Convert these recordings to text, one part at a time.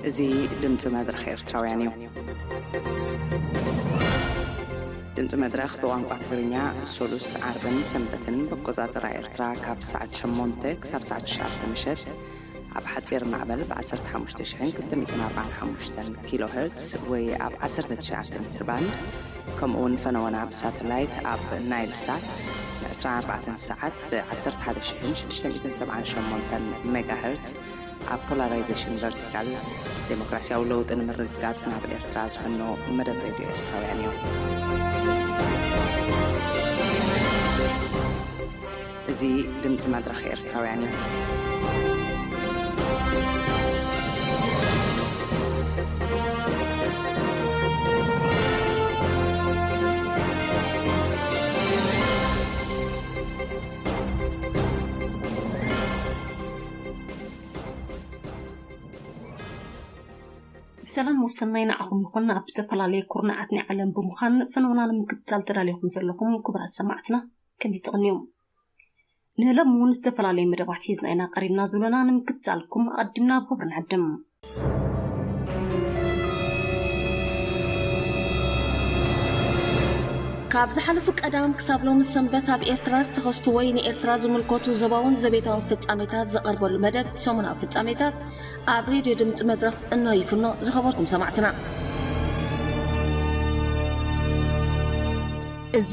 እዚ ድምፂ መድረኽ ኤርትራውያን እዩ። ድምፂ መድረኽ ብቋንቋ ትግርኛ ሶሉስ፣ ዓርብን ሰንበትን ብኣቆፃፅራ ኤርትራ ካብ ሰዓት ሸሞንተ ክሳብ ሰዓት ትሽዓተ ምሸት ኣብ ሓፂር ማዕበል ብ ዓሰርተ ሓሙሽተ ሽሕን ክልተ ሚእትን ኣርባዓን ሓሙሽተን ኪሎ ሄርትስ ወይ ኣብ ዓሰርተ ትሽዓተ ሜትር ባንድ፣ ከምኡ እውን ፈነወና ብሳተላይት ኣብ ናይል ሳት ን ዕስራን ኣርባዕተን ሰዓት ብ ዓሰርተ ሓደ ሽሕን ሽዱሽተ ሚእትን ሰብዓን ሸሞንተን ሜጋ ሄርትስ ኣብ ፖላራይዜሽን ቨርቲካል፣ ዴሞክራሲያዊ ለውጢ ንምርግጋጽ ናብ ኤርትራ ዝፍኖ መደብ ሬድዮ ኤርትራውያን እዩ። እዚ ድምጺ መድረኽ ኤርትራውያን እዩ። ሰላም ወሰናይ ንዓኹም ይኹን። ኣብ ዝተፈላለየ ኩርናዓት ናይ ዓለም ብምዃን ፈነውና ንምክትታል ተዳሊኹም ዘለኹም ክቡራት ሰማዕትና ከመይ ትቕንዩ? ንሎሚ እውን ዝተፈላለየ መደባት ሒዝና ኢና ቀሪብና ዝብለና ንምክትታልኩም ኣቐዲምና ብኽብሪ ንዕድም። ካብ ዝሓለፉ ቀዳም ክሳብ ሎሚ ሰንበት ኣብ ኤርትራ ዝተኸስቱ ወይ ንኤርትራ ዝምልከቱ ዞባውን ዘቤታውን ፍጻሜታት ዝቐርበሉ መደብ ሰሙናዊ ፍጻሜታት ኣብ ሬድዮ ድምጺ መድረኽ እንሆ ይፍኖ። ዝኸበርኩም ሰማዕትና፣ እዚ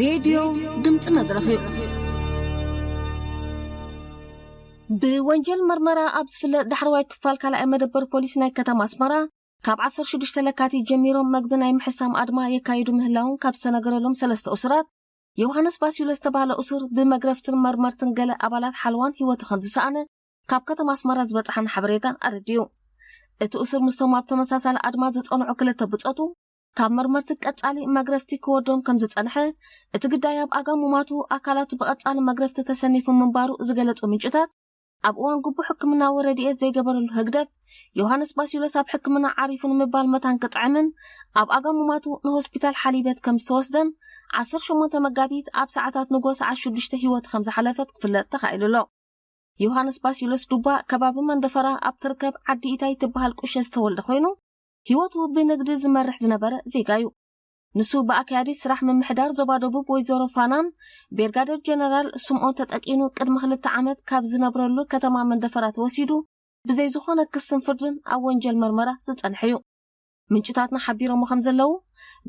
ሬድዮ ድምጺ መድረኽ እዩ። ብወንጀል መርመራ ኣብ ዝፍለጥ ዳሕረዋይ ክፋል ካልኣይ መደበር ፖሊስ ናይ ከተማ ኣስመራ፣ ካብ ዓሰርተ ሽዱሽተ ለካቲት ጀሚሮም መግቢ ናይ ምሕሳም ኣድማ የካይዱ ምህላዎም ካብ ዝተነገረሎም ሰለስተ እሱራት፣ ዮሃንስ ባስዩሎ ዝተባህለ እሱር ብመግረፍትን መርመርትን ገለ ኣባላት ሓለዋን ህይወቱ ከም ዝሰኣነ ካብ ከተማ ኣስመራ ዝበጽሓና ሓበሬታ ኣረዲኡ። እቲ እሱር ምስቶም ኣብ ተመሳሳሊ ኣድማ ዝጸንሑ ክልተ ብጾቱ፣ ካብ መርመርቲ ቀጻሊ መግረፍቲ ክወርዶም ከም ዝጸንሐ፣ እቲ ግዳይ ኣብ ኣጋ ሙማቱ ኣካላቱ ብቐጻሊ መግረፍቲ ተሰኒፉ ምንባሩ ዝገለጹ ምንጭታት፣ ኣብ እዋን ግቡእ ሕክምናዊ ረድኤት ዘይገበረሉ ህግደፍ፣ ዮሃንስ ባስዩሎስ ኣብ ሕክምና ዓሪፉ ንምባል መታን ክጥዕምን ኣብ ኣጋ ሙማቱ ንሆስፒታል ሓሊበት ከም ዝተወስደን፣ ዓሰርተ ሸሞንተ መጋቢት ኣብ ሰዓታት ንግሆ ሰዓት ሽዱሽተ ህይወቱ ከም ዝሓለፈት ክፍለጥ ተኻኢሉ ኣሎ። ዮሃንስ ባስዩሎስ ዱባ ከባቢ መንደፈራ ኣብ ትርከብ ዓዲ ኢታይ ትበሃል ቁሸ ዝተወልደ ኮይኑ፣ ህይወቱ ብንግዲ ዝመርሕ ዝነበረ ዜጋ እዩ። ንሱ ብኣካያዲት ስራሕ ምምሕዳር ዞባ ደቡብ ወይዘሮ ፋናን ብርጋደር ጀነራል ስምኦን ተጠቂኑ ቅድሚ ክልተ ዓመት ካብ ዝነብረሉ ከተማ መንደፈራ ተወሲዱ ብዘይ ዝኾነ ክስን ፍርድን ኣብ ወንጀል መርመራ ዝጸንሐ እዩ። ምንጭታትና ሓቢሮሞ ከም ዘለዉ፣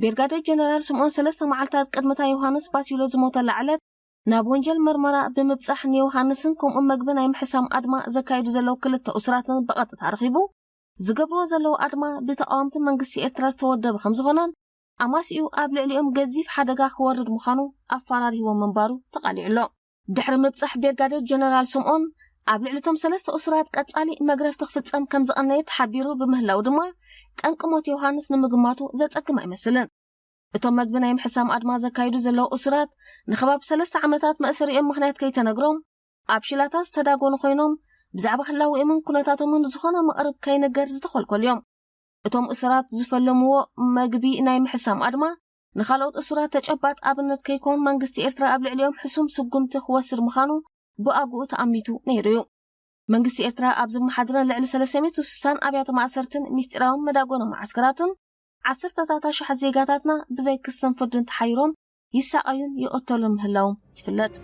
ብርጋደር ጀነራል ስምኦን ሰለስተ መዓልታት ቅድሚ እታ ዮሃንስ ባስዩሎስ ዝሞተላ ዕለት ናብ ወንጀል መርመራ ብምብጻሕ ንዮሃንስን ከምኡ መግቢ ናይ ምሕሳም ኣድማ ዘካይዱ ዘለዉ ክልተ እሱራትን ብቐጥታ ረኺቡ፣ ዝገብርዎ ዘለዉ ኣድማ ብተቓወምቲ መንግስቲ ኤርትራ ዝተወደበ ከም ዝኾነን ኣማሲኡ ኣብ ልዕሊኦም ገዚፍ ሓደጋ ክወርድ ምዃኑ ኣፈራሪህዎም ምንባሩ ተቓሊዑ ኣሎ። ድሕሪ ምብጻሕ ብርጋዴር ጀነራል ስምኦን፣ ኣብ ልዕሊ እቶም ሰለስተ እሱራት ቀጻሊ መግረፍቲ ክፍጸም ከም ዝቐነየ ተሓቢሩ ብምህላው ድማ፣ ጠንቂ ሞት ዮሃንስ ንምግማቱ ዘጸግም ኣይመስልን። እቶም መግቢ ናይ ምሕሳም ኣድማ ዘካይዱ ዘለዉ እሱራት፣ ንከባቢ ሰለስተ ዓመታት መእሰሪኦም ምኽንያት ከይተነግሮም፣ ኣብ ሽላታት ዝተዳጎኑ ኮይኖም፣ ብዛዕባ ህላዌኦምን ኩነታቶምን ዝኾነ መቕርብ ከይንገር ዝተኾልኮሉ እዮም። እቶም እሱራት ዝፈለምዎ መግቢ ናይ ምሕሳም ኣድማ፣ ንኻልኦት እሱራት ተጨባጥ ኣብነት ከይኮን፣ መንግስቲ ኤርትራ ኣብ ልዕሊኦም ሕሱም ስጉምቲ ክወስድ ምዃኑ ብኣግኡ ተኣሚቱ ነይሩ እዩ። መንግስቲ ኤርትራ ኣብ ዝመሓድረን ልዕሊ ሰለስተ ሚእትን ስሳን ኣብያተ ማእሰርትን ሚስጢራውን መዳጎኒ መዓስከራትን፣ ዓሰርተታት ኣሽሓት ዜጋታትና ብዘይ ክስን ፍርድን ተሓይሮም ይሳቐዩን ይቕተሉን ምህላዎም ይፍለጥ።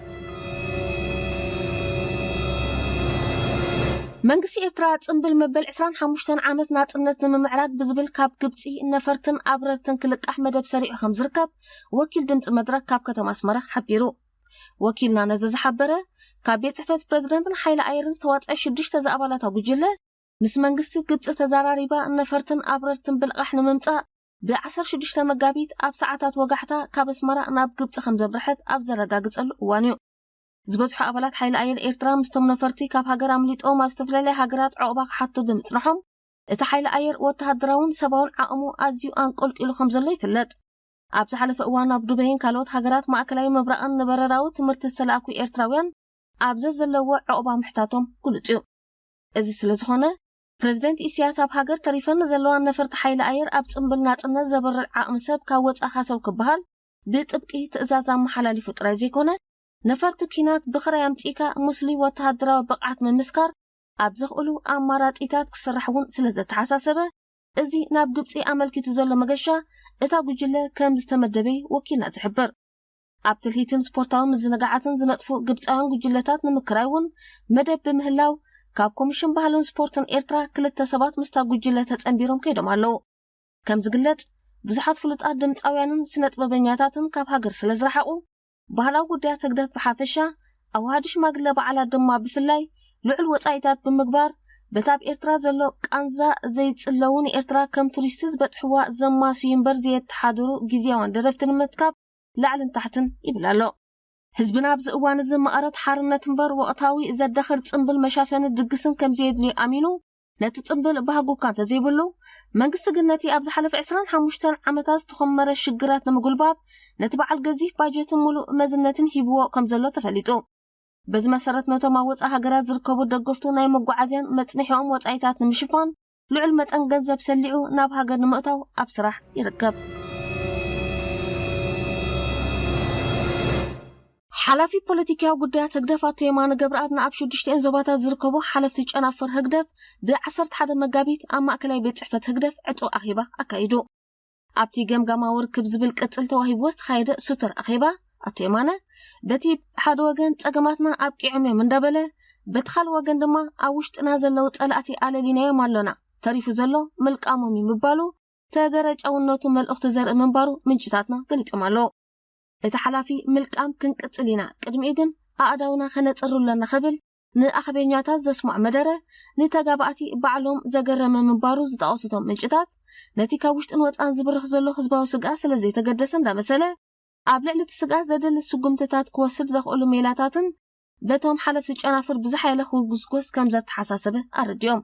መንግስቲ ኤርትራ ጽምብል መበል ዕስራን ሓሙሽተን ዓመት ናጽነት ንምምዕራግ ብዝብል ካብ ግብጺ ነፈርትን ኣብረርትን ክልቃሕ መደብ ሰሪዑ ከም ዝርከብ ወኪል ድምጺ መድረኽ ካብ ከተማ ኣስመራ ሓቢሩ። ወኪልና ነዚ ዝሓበረ፣ ካብ ቤት ጽሕፈት ፕረዚደንትን ሓይሊ ኣየርን ዝተዋጽአ ሽዱሽተ ዝኣባላታ ጉጅለ፣ ምስ መንግስቲ ግብጺ ተዘራሪባ ነፈርትን ኣብረርትን ብልቓሕ ንምምጻእ ብ ዓሰርተ ሽዱሽተ መጋቢት ኣብ ሰዓታት ወጋሕታ ካብ ኣስመራ ናብ ግብጺ ከም ዘምርሐት ኣብ ዘረጋግጸሉ እዋን እዩ። ዝበዝሑ ኣባላት ሓይሊ ኣየር ኤርትራ ምስቶም ነፈርቲ ካብ ሃገር ኣምሊጦም ኣብ ዝተፈላለያ ሃገራት ዑቕባ ክሓቱ ብምጽንሖም፣ እቲ ሓይሊ ኣየር ወተሃደራውን ሰብኣውን ዓቕሙ ኣዝዩ ኣንቆልቂሉ ከም ዘሎ ይፍለጥ። ኣብ ዝሓለፈ እዋን ናብ ዱበይን ካልኦት ሃገራት ማእከላይ ምብራቕን ንበረራዊ ትምህርቲ ዝተላእኩ ኤርትራውያን ኣብ ዘዘለዎ ዑቕባ ምሕታቶም ግሉጽ እዩ። እዚ ስለ ዝኾነ፣ ፕረዚደንት ኢሳያስ ኣብ ሃገር ተሪፈን ዘለዋ ነፈርቲ ሓይሊ ኣየር ኣብ ጽምብል ናጽነት ዘብርዕ ዓቕሚ ሰብ ካብ ወጻኢ ሃሰው ክበሃል ብጥብቂ ትእዛዝ ኣመሓላሊፉ ጥራይ ዘይኮነ፣ ነፈርቲ ኲናት ብኽራይ ኣምጺእካ ምስሉይ ወተሃደራዊ ብቕዓት ምምስካር ኣብ ዘኽእሉ ኣማራጺታት ክስራሕ እውን ስለ ዘተሓሳሰበ፣ እዚ ናብ ግብጺ ኣመልኪቱ ዘሎ መገሻ እታ ጉጅለ ከም ዝተመደበ ወኪልና ዝሕብር። ኣብ ትልሂትን ስፖርታዊ ምዝንጋዓትን ዝነጥፉ ግብጻውያን ጉጅለታት ንምክራይ እውን መደብ ብምህላው፣ ካብ ኮሚሽን ባህልን ስፖርትን ኤርትራ ክልተ ሰባት ምስታ ጉጅለ ተጸንቢሮም ከይዶም ኣለዉ። ከም ዝግለጽ፣ ብዙሓት ፍሉጣት ድምጻውያንን ስነጥበበኛታትን ካብ ሃገር ስለ ዝረሓቑ፣ ባህላዊ ጉዳያት ህግደፍ ብሓፈሻ፣ ኣዋሃዲ ሽማግለ በዓላት ድማ ብፍላይ፣ ልዑል ወጻኢታት ብምግባር፣ በታ ኣብ ኤርትራ ዘሎ ቃንዛ ዘይጽለዉ ንኤርትራ ከም ቱሪስት ዝበጽሕዋ ዘማስዩ እምበር ዘየተሓድሩ ግዝያውያን ደረፍቲ ንምርካብ ላዕልን ታሕትን ይብል ኣሎ። ህዝብና ኣብዚ እዋን እዚ መቐረት ሓርነት እምበር ወቕታዊ ዘዳኽር ጽምብል መሻፈኒ ድግስን ከም ዘየድልዮ ኣሚኑ፣ ነቲ ጽምብል ባህጉ እኳ እንተዘይብሉ፣ መንግስቲ ግን ነቲ ኣብ ዝሓለፈ ዕስራን ሓሙሽተን ዓመታት ዝተኾመረ ሽግራት ንምጉልባብ ነቲ በዓል ገዚፍ ባጀትን ምሉእ መዝነትን ሂብዎ ከም ዘሎ ተፈሊጡ። በዚ መሰረት ነቶም ኣብ ወጻኢ ሃገራት ዝርከቡ ደገፍቱ ናይ መጓዓዝያን መጽንሒኦም ወጻኢታት ንምሽፋን ልዑል መጠን ገንዘብ ሰሊዑ ናብ ሃገር ንምእታው ኣብ ስራሕ ይርከብ። ሓላፊ ፖለቲካዊ ጉዳያት ህግደፍ ኣቶ የማነ ገብረኣብ ንኣብ ሽዱሽተን ዞባታት ዝርከቡ ሓለፍቲ ጨናፍር ህግደፍ ብ ዓሰርተ ሓደ መጋቢት ኣብ ማእከላይ ቤት ጽሕፈት ህግደፍ ዕጹው ኣኼባ ኣካይዱ። ኣብቲ ገምጋማዊ ርክብ ዝብል ቅጽል ተዋሂብዎ ዝተኻየደ ስቱር ኣኼባ፣ ኣቶ የማነ በቲ ሓደ ወገን ጸገማትና ኣብቂዖም እዮም እንዳበለ፣ በቲ ካልእ ወገን ድማ ኣብ ውሽጥና ዘለዉ ጸላእቲ ኣለሊናዮም ኣሎና፣ ተሪፉ ዘሎ ምልቃሞም እዩ ምባሉ ተገረጫውነቱ መልእኽቲ ዘርኢ ምንባሩ ምንጭታትና ገሊጾም ኣለዉ። እቲ ሓላፊ ምልቃም ክንቅጽል ኢና፣ ቅድሚኡ ግን ኣእዳውና ከነጽሩ ኣለና ክብል ንኣኽበኛታት ዘስምዖ መደረ ንተጋባእቲ ባዕሎም ዘገረመ ምንባሩ ዝጠቐሱቶም ምንጭታት፣ ነቲ ካብ ውሽጥን ወጻን ዝብርኽ ዘሎ ህዝባዊ ስግኣት ስለ ዘይተገደሰ እንዳመሰለ፣ ኣብ ልዕሊ እቲ ስግኣት ዘድሊ ስጉምትታት ክወስድ ዘኽእሉ ሜላታትን በቶም ሓለፍቲ ጨናፍር ብዝሓየለ ክጉስጎስ ከም ዘተሓሳሰበ ኣረዲኦም።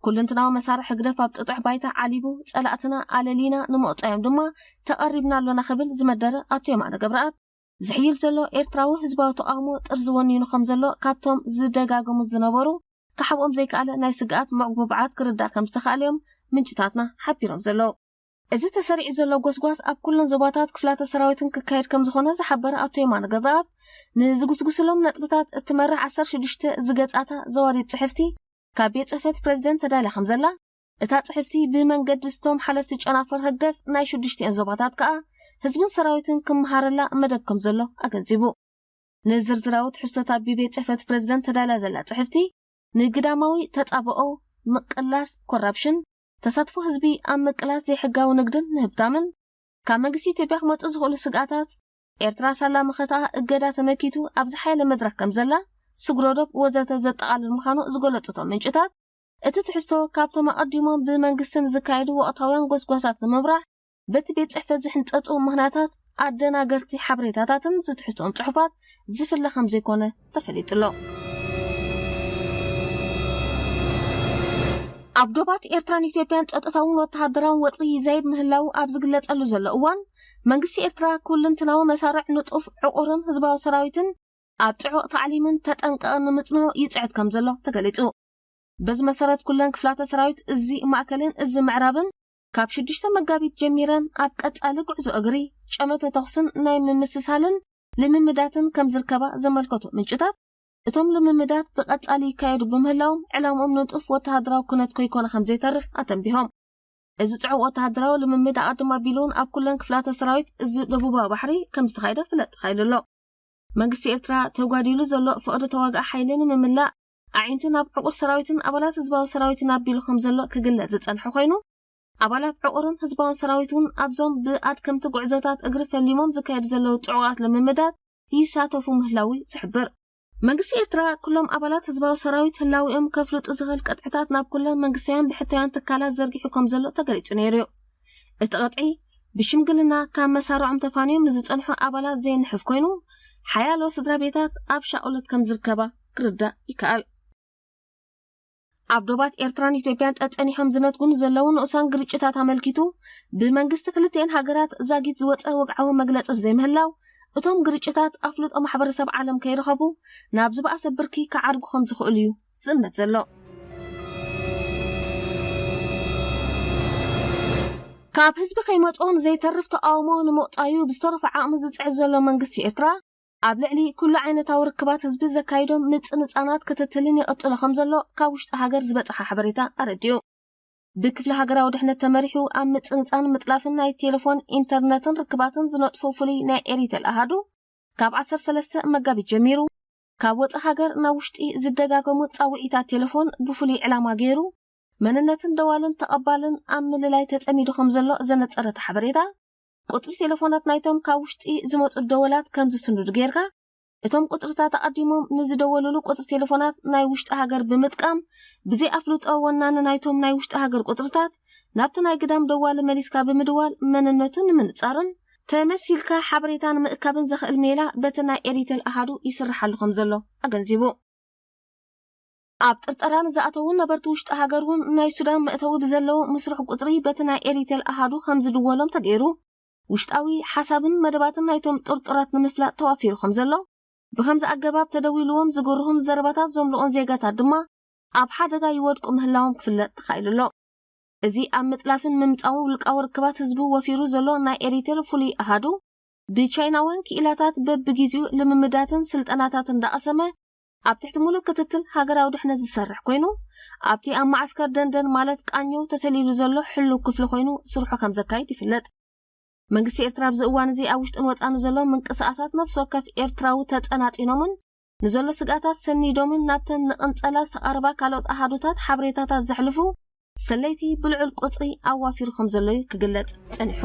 ኩልንትናዊ መሳርሒ ህግደፍ ኣብ ጥጡሕ ባይታ ዓሊቡ፣ ጸላእትና ኣለሊና ንምቕጻዮም ድማ ተቐሪብና ኣሎና ክብል ዝመደረ ኣቶ የማነ ገብረኣብ፣ ዝሕይል ዘሎ ኤርትራዊ ህዝባዊ ተቓውሞ ጥርዚ ወኒኑ ከም ዘሎ ካብቶም ዝደጋገሙ ዝነበሩ ክሓብኦም ዘይከኣለ ናይ ስግኣት ምዕጉብዓት ክርዳእ ከም ዝተኻእለዮም ምንጭታትና ሓቢሮም ዘለዉ። እዚ ተሰሪዑ ዘሎ ጎስጓስ ኣብ ኩለን ዞባታት ክፍላተ ሰራዊትን ክካየድ ከም ዝኾነ ዝሓበረ ኣቶ የማነ ገብረኣብ፣ ንዝጉስጉስሎም ነጥብታት እትመርሕ ዓሰርተ ሽዱሽተ ዝገጻታ ዘዋሪት ጽሕፍቲ ካብ ቤት ጽሕፈት ፕሬዝደንት ተዳልያ ከም ዘላ፣ እታ ጽሕፍቲ ብመንገዲ ስቶም ሓለፍቲ ጨናፍር ህግደፍ ናይ ሽዱሽቲኤን ዞባታት ከኣ ህዝብን ሰራዊትን ክመሃረላ መደብ ከም ዘሎ ኣገንዚቡ። ንዝርዝራዊ ትሕዝቶታት ብቤት ጽሕፈት ፕሬዝደንት ተዳልያ ዘላ ጽሕፍቲ፣ ንግዳማዊ ተጻብኦ፣ ምቅላስ ኮራፕሽን፣ ተሳትፎ ህዝቢ ኣብ ምቅላስ ዘይሕጋዊ ንግድን ምህብታምን፣ ካብ መንግስቲ ኢትዮጵያ ክመጹ ዝኽእሉ ስግኣታት፣ ኤርትራ ሳላ መኸተኣ እገዳ ተመኪቱ ኣብ ዝሓየለ መድረኽ ከም ዘላ፣ ስግረ ዶብ ወዘተ ዘጠቓልል ምዃኑ ዝገለጹ እቶም ምንጭታት፣ እቲ ትሕዝቶ ካብቶም ኣቐዲሞም ብመንግስቲ ንዝካየዱ ወቕታውያን ጎስጓሳት ንምምራሕ በቲ ቤት ጽሕፈት ዝሕንጸጹ ምኽንያታት ኣደናገርቲ ሓበሬታታትን ዝትሕዝትኦም ጽሑፋት ዝፍለ ከም ዘይኮነ ተፈሊጡ ኣሎ። ኣብ ዶባት ኤርትራን ኢትዮጵያን ጸጥታውን ወተሃደራውን ወጥሪ ይዛይድ ምህላው ኣብ ዝግለጸሉ ዘሎ እዋን፣ መንግስቲ ኤርትራ ኩልንትናዊ መሳርዕ ንጡፍ ዕቑርን ህዝባዊ ሰራዊትን ኣብ ጽዑቕ ታዕሊምን ተጠንቀቕን ንምጽንሑ ይጽዕት ከም ዘሎ ተገሊጹ። በዚ መሰረት ኩለን ክፍላተ ሰራዊት እዚ ማእከልን እዚ ምዕራብን ካብ ሽዱሽተ መጋቢት ጀሚረን ኣብ ቀጻሊ ጉዕዞ እግሪ፣ ጨመተ ተኹስን ናይ ምምስሳልን ልምምዳትን ከም ዝርከባ ዘመልከቱ ምንጭታት፣ እቶም ልምምዳት ብቐጻሊ ይካየዱ ብምህላዎም ዕላምኦም ንጡፍ ወተሃደራዊ ኩነት ከይኮነ ከም ዘይተርፍ ኣተንቢሆም። እዚ ጽዑቕ ወተሃደራዊ ልምምድ ኣቐድም ኣቢሉ እውን ኣብ ኩለን ክፍላተ ሰራዊት እዚ ደቡባዊ ባሕሪ ከም ዝተኻየደ ፍለጥ ተኻኢሉ ኣሎ። መንግስቲ ኤርትራ ተጓዲሉ ዘሎ ፍቕሪ ተዋጋኢ ሓይሊ ንምምላእ ኣዒንቱ ናብ ዕቑር ሰራዊትን ኣባላት ህዝባዊ ሰራዊትን ኣቢሉ ከም ዘሎ ክግለጽ ዝጸንሐ ኮይኑ፣ ኣባላት ዕቑርን ህዝባውን ሰራዊት እውን ኣብዞም ብኣድከምቲ ጉዕዞታት እግሪ ፈሊሞም ዝካየዱ ዘለዉ ጽዑቓት ልምምዳት ይሳተፉ ምህላው እዩ ዝሕብር። መንግስቲ ኤርትራ ኩሎም ኣባላት ህዝባዊ ሰራዊት ህላዊኦም ከፍልጡ ዝኽእል ቅጥዕታት ናብ ኩለን መንግስታውያን ብሕታውያን ትካላት ዘርጊሑ ከም ዘሎ ተገሊጹ ነይሩ እዩ። እቲ ቅጥዒ ብሽምግልና ካብ መሳርዖም ተፋንዮም ንዝጸንሑ ኣባላት ዘየንሕፍ ኮይኑ፣ ሓያሎ ስድራ ቤታት ኣብ ሻቕሎት ከም ዝርከባ ክርዳእ ይከኣል። ኣብ ዶባት ኤርትራን ኢትዮጵያን ጸጸኒሖም ዝነትጉ ንዘለዉ ንኡሳን ግርጭታት ኣመልኪቱ፣ ብመንግስቲ ክልቲኤን ሃገራት ዛጊት ዝወጸ ወግዓዊ መግለጺ ብዘይምህላው፣ እቶም ግርጭታት ኣፍልጦ ማሕበረሰብ ዓለም ከይረኸቡ ናብ ዝበኣሰ ብርኪ ክዓርጉ ከም ዝኽእሉ እዩ ዝእመት ዘሎ። ካብ ህዝቢ ከይመጽኦ ንዘይተርፍ ተቃውሞ ንምቕጻዩ ብዝተረፈ ዓቕሚ ዝጽዕር ዘሎ መንግስቲ ኤርትራ፣ ኣብ ልዕሊ ኩሉ ዓይነታዊ ርክባት ህዝቢ ዘካይዶም ምጽንጻናት ክትትልን ይቕጽሎ ከም ዘሎ ካብ ውሽጢ ሃገር ዝበጽሓ ሓበሬታ ኣረዲኡ። ብክፍሊ ሃገራዊ ድሕነት ተመሪሑ ኣብ ምጽንጻን ምጥላፍን ናይ ቴሌፎን፣ ኢንተርነትን ርክባትን ዝነጥፎ ፍሉይ ናይ ኤሪቴል ኣሃዱ፣ ካብ ዓሰርተ ሰለስተ መጋቢት ጀሚሩ ካብ ወጻኢ ሃገር ናብ ውሽጢ ዝደጋገሙ ጻውዒታት ቴሌፎን ብፍሉይ ዕላማ ገይሩ መንነትን ደዋልን ተቐባልን ኣብ ምልላይ ተጸሚዱ ከም ዘሎ ዘነጸረ እቲ ሓበሬታ፣ ቁጽሪ ቴሌፎናት ናይቶም ካብ ውሽጢ ዝመጹ ደወላት ከም ዝስንዱ ጌርካ፣ እቶም ቁጽርታት ኣቐዲሞም ንዝደወሉሉ ቁጽሪ ቴሌፎናት ናይ ውሽጢ ሃገር ብምጥቃም፣ ብዘይ ኣፍልጦ ወናኒ ናይቶም ናይ ውሽጢ ሃገር ቁጽርታት ናብቲ ናይ ግዳም ደዋሊ መሊስካ ብምድዋል መንነቱ ንምንጻርን ተመሲልካ ሓበሬታ ንምእካብን ዘኽእል ሜላ በቲ ናይ ኤሪቴል ኣሃዱ ይስርሓሉ ከም ዘሎ ኣገንዚቡ። ኣብ ጥርጠራ ንዝኣተዉ ነበርቲ ውሽጢ ሃገር እውን ናይ ሱዳን መእተዊ ብዘለዉ ምስርሕ ቁጽሪ በቲ ናይ ኤሪቴል ኣሃዱ ከም ዝድወሎም ተገይሩ፣ ውሽጣዊ ሓሳብን መደባትን ናይቶም ጥርጡራት ንምፍላጥ ተዋፊሩ ከም ዘሎ፣ ብኸምዚ ኣገባብ ተደዊልዎም ዝግርሁን ዘረባታት ዘምልኦን ዜጋታት ድማ ኣብ ሓደጋ ይወድቁ ምህላዎም ክፍለጥ ተኻኢሉ ኣሎ። እዚ ኣብ ምጥላፍን ምምጻውን ውልቃዊ ርክባት ህዝቢ ወፊሩ ዘሎ ናይ ኤሪቴል ፍሉይ ኣሃዱ፣ ብቻይናውያን ክኢላታት በብግዜኡ ልምምዳትን ስልጠናታት እንዳቐሰመ ኣብ ትሕቲ ሙሉእ ክትትል ሃገራዊ ድሕነት ዝሰርሕ ኮይኑ፣ ኣብቲ ኣብ መዓስከር ደንደን ማለት ቃኘው ተፈልይሉ ዘሎ ሕሉው ክፍሊ ኮይኑ ስርሑ ከም ዘካይድ ይፍለጥ። መንግስቲ ኤርትራ ኣብዚ እዋን እዚ ኣብ ውሽጥን ወጻን ዘሎ ምንቅስቃሳት ነፍሲ ወከፍ ኤርትራዊ ተጸናጺኖምን ንዘሎ ስግኣታት ሰኒዶምን ናብተን ንቕንጸላ ዝተቓረባ ካልኦት ኣሃዱታት ሓበሬታታት ዘሕልፉ ሰለይቲ ብልዑል ቁጽሪ ኣዋፊሩ ከም ዘሎ እዩ ክግለጽ ጸኒሑ።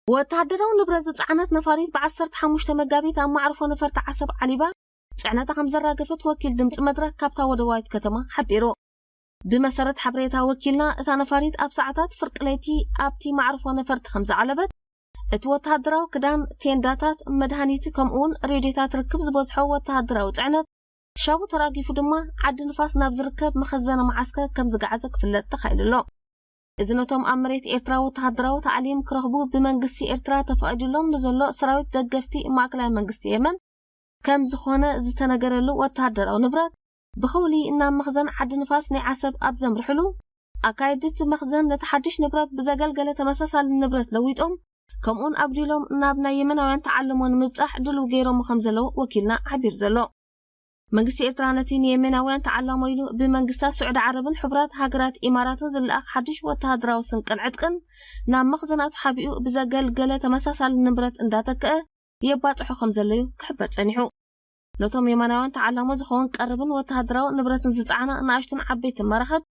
ወተሃደራዊ ንብረት ዝጸዓነት ነፋሪት ብ ዓሰርተ ሓሙሽተ መጋቢት ኣብ መዕርፎ ነፈርቲ ዓሰብ ዓሊባ ጽዕነታ ከም ዘራገፈት ወኪል ድምጺ መድረክ ካብታ ወደባዊት ከተማ ሓቢሩ። ብመሰረት ሓበሬታ ወኪልና፣ እታ ነፋሪት ኣብ ሰዓታት ፍርቂ ለይቲ ኣብቲ መዕርፎ ነፈርቲ ከም ዝዓለበት፣ እቲ ወተሃደራዊ ክዳን፣ ቴንዳታት፣ መድሃኒት፣ ከምኡውን ሬድዮታት ርክብ ዝበዝሖ ወተሃደራዊ ጽዕነት ሻቡ ተራጊፉ ድማ ዓዲ ንፋስ ናብ ዝርከብ መኸዘኒ መዓስከር ከም ዝገዓዘ ክፍለጥ ተኻኢሉ ኣሎ። እዚ ነቶም ኣብ መሬት ኤርትራ ወተሃደራዊ ታዕሊም ክረኽቡ ብመንግስቲ ኤርትራ ተፈቒዱሎም ንዘሎ ሰራዊት ደገፍቲ ማእከላይ መንግስቲ የመን ከም ዝኾነ ዝተነገረሉ ወተሃደራዊ ንብረት ብኸውሊ ናብ መኽዘን ዓዲ ንፋስ ናይ ዓሰብ ኣብ ዘምርሕሉ፣ ኣካየድቲ መኽዘን ነቲ ሓድሽ ንብረት ብዘገልገለ ተመሳሳሊ ንብረት ለዊጦም፣ ከምኡውን ኣጉዲሎም ናብ ናይ የመናውያን ተዓለሞ ንምብጻሕ ድልው ገይሮሞ ከም ዘለዉ ወኪልና ሓቢሩ ዘሎ። መንግስቲ ኤርትራ ነቲ ንየመናውያን ተዓላሞ ኢሉ ብመንግስታት ስዑዲ ዓረብን ሕቡራት ሃገራት ኢማራትን ዝለኣኽ ሓድሽ ወተሃደራዊ ስንቅን ዕጥቅን ናብ መኽዘናቱ ሓቢኡ ብዘገልገለ ተመሳሳሊ ንብረት እንዳተክአ የባጽሖ ከም ዘሎ እዩ ክሕበር ጸኒሑ። ነቶም የማናውያን ተዓላሞ ዝኸውን ቀረብን ወተሃደራዊ ንብረትን ዝጸዓና ንኣሽቱን ዓበይትን መራኽብ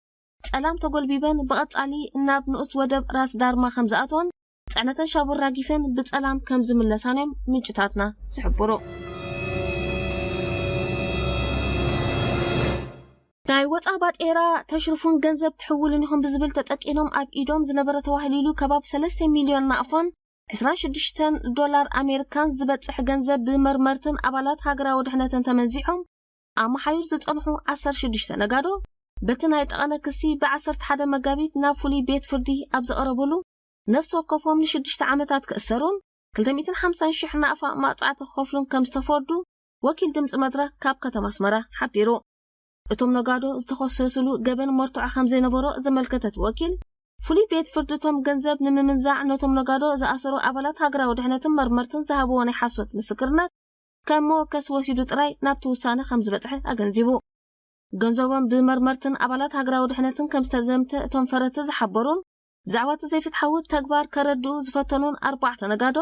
ጸላም ተጎልቢበን ብቐጻሊ ናብ ንኡስ ወደብ ራስ ዳርማ ከም ዝኣትዋን ጽዕነተን ሻቡ ኣራጊፈን ብጸላም ከም ዝምለሳን እዮም ምንጭታትና ዝሕብሩ። ናይ ወጻ ባጤራ ተሽርፉን ገንዘብ ትሕውልን ኢኹም ብዝብል ተጠቂኖም ኣብ ኢዶም ዝነበረ ተባህሊሉ ከባቢ ሰለስተ ሚልዮን ናቕፋን ዕስራን ሽዱሽተን ዶላር ኣሜሪካን ዝበጽሕ ገንዘብ ብመርመርትን ኣባላት ሃገራዊ ድሕነትን ተመንዚዖም ኣብ መሓዩር ዝጸንሑ ዓሰርተ ሽዱሽተ ነጋዶ በቲ ናይ ጠቐነ ክሲ ብ ዓሰርተ ሓደ መጋቢት ናብ ፍሉይ ቤት ፍርዲ ኣብ ዘቐረብሉ፣ ነፍሲ ወከፎም ንሽዱሽተ ዓመታት ክእሰሩን ክልተ ሚእትን ሓምሳን ሽሕ ናቕፋ መቕጻዕቲ ክኸፍሉን ከም ዝተፈርዱ ወኪል ድምጺ መድረክ ካብ ከተማ ኣስመራ ሓቢሩ። እቶም ነጋዶ ዝተኸሰሱሉ ገበን መርትዖ ከም ዘይነበሮ ዘመልከተ እቲ ወኪል፣ ፍሉይ ቤት ፍርዲ እቶም ገንዘብ ንምምንዛዕ ነቶም ነጋዶ ዝኣሰሩ ኣባላት ሃገራዊ ድሕነትን መርመርትን ዝሃብዎ ናይ ሓሶት ምስክርነት ከም መወከሲ ወሲዱ ጥራይ ናብቲ ውሳነ ከም ዝበጽሐ ኣገንዚቡ። ገንዘቦም ብመርመርትን ኣባላት ሃገራዊ ድሕነትን ከም ዝተዘምተ እቶም ፈረድቲ ዝሓበሩን ብዛዕባ እቲ ዘይፍትሓዊ ተግባር ከረድኡ ዝፈተኑን ኣርባዕተ ነጋዶ፣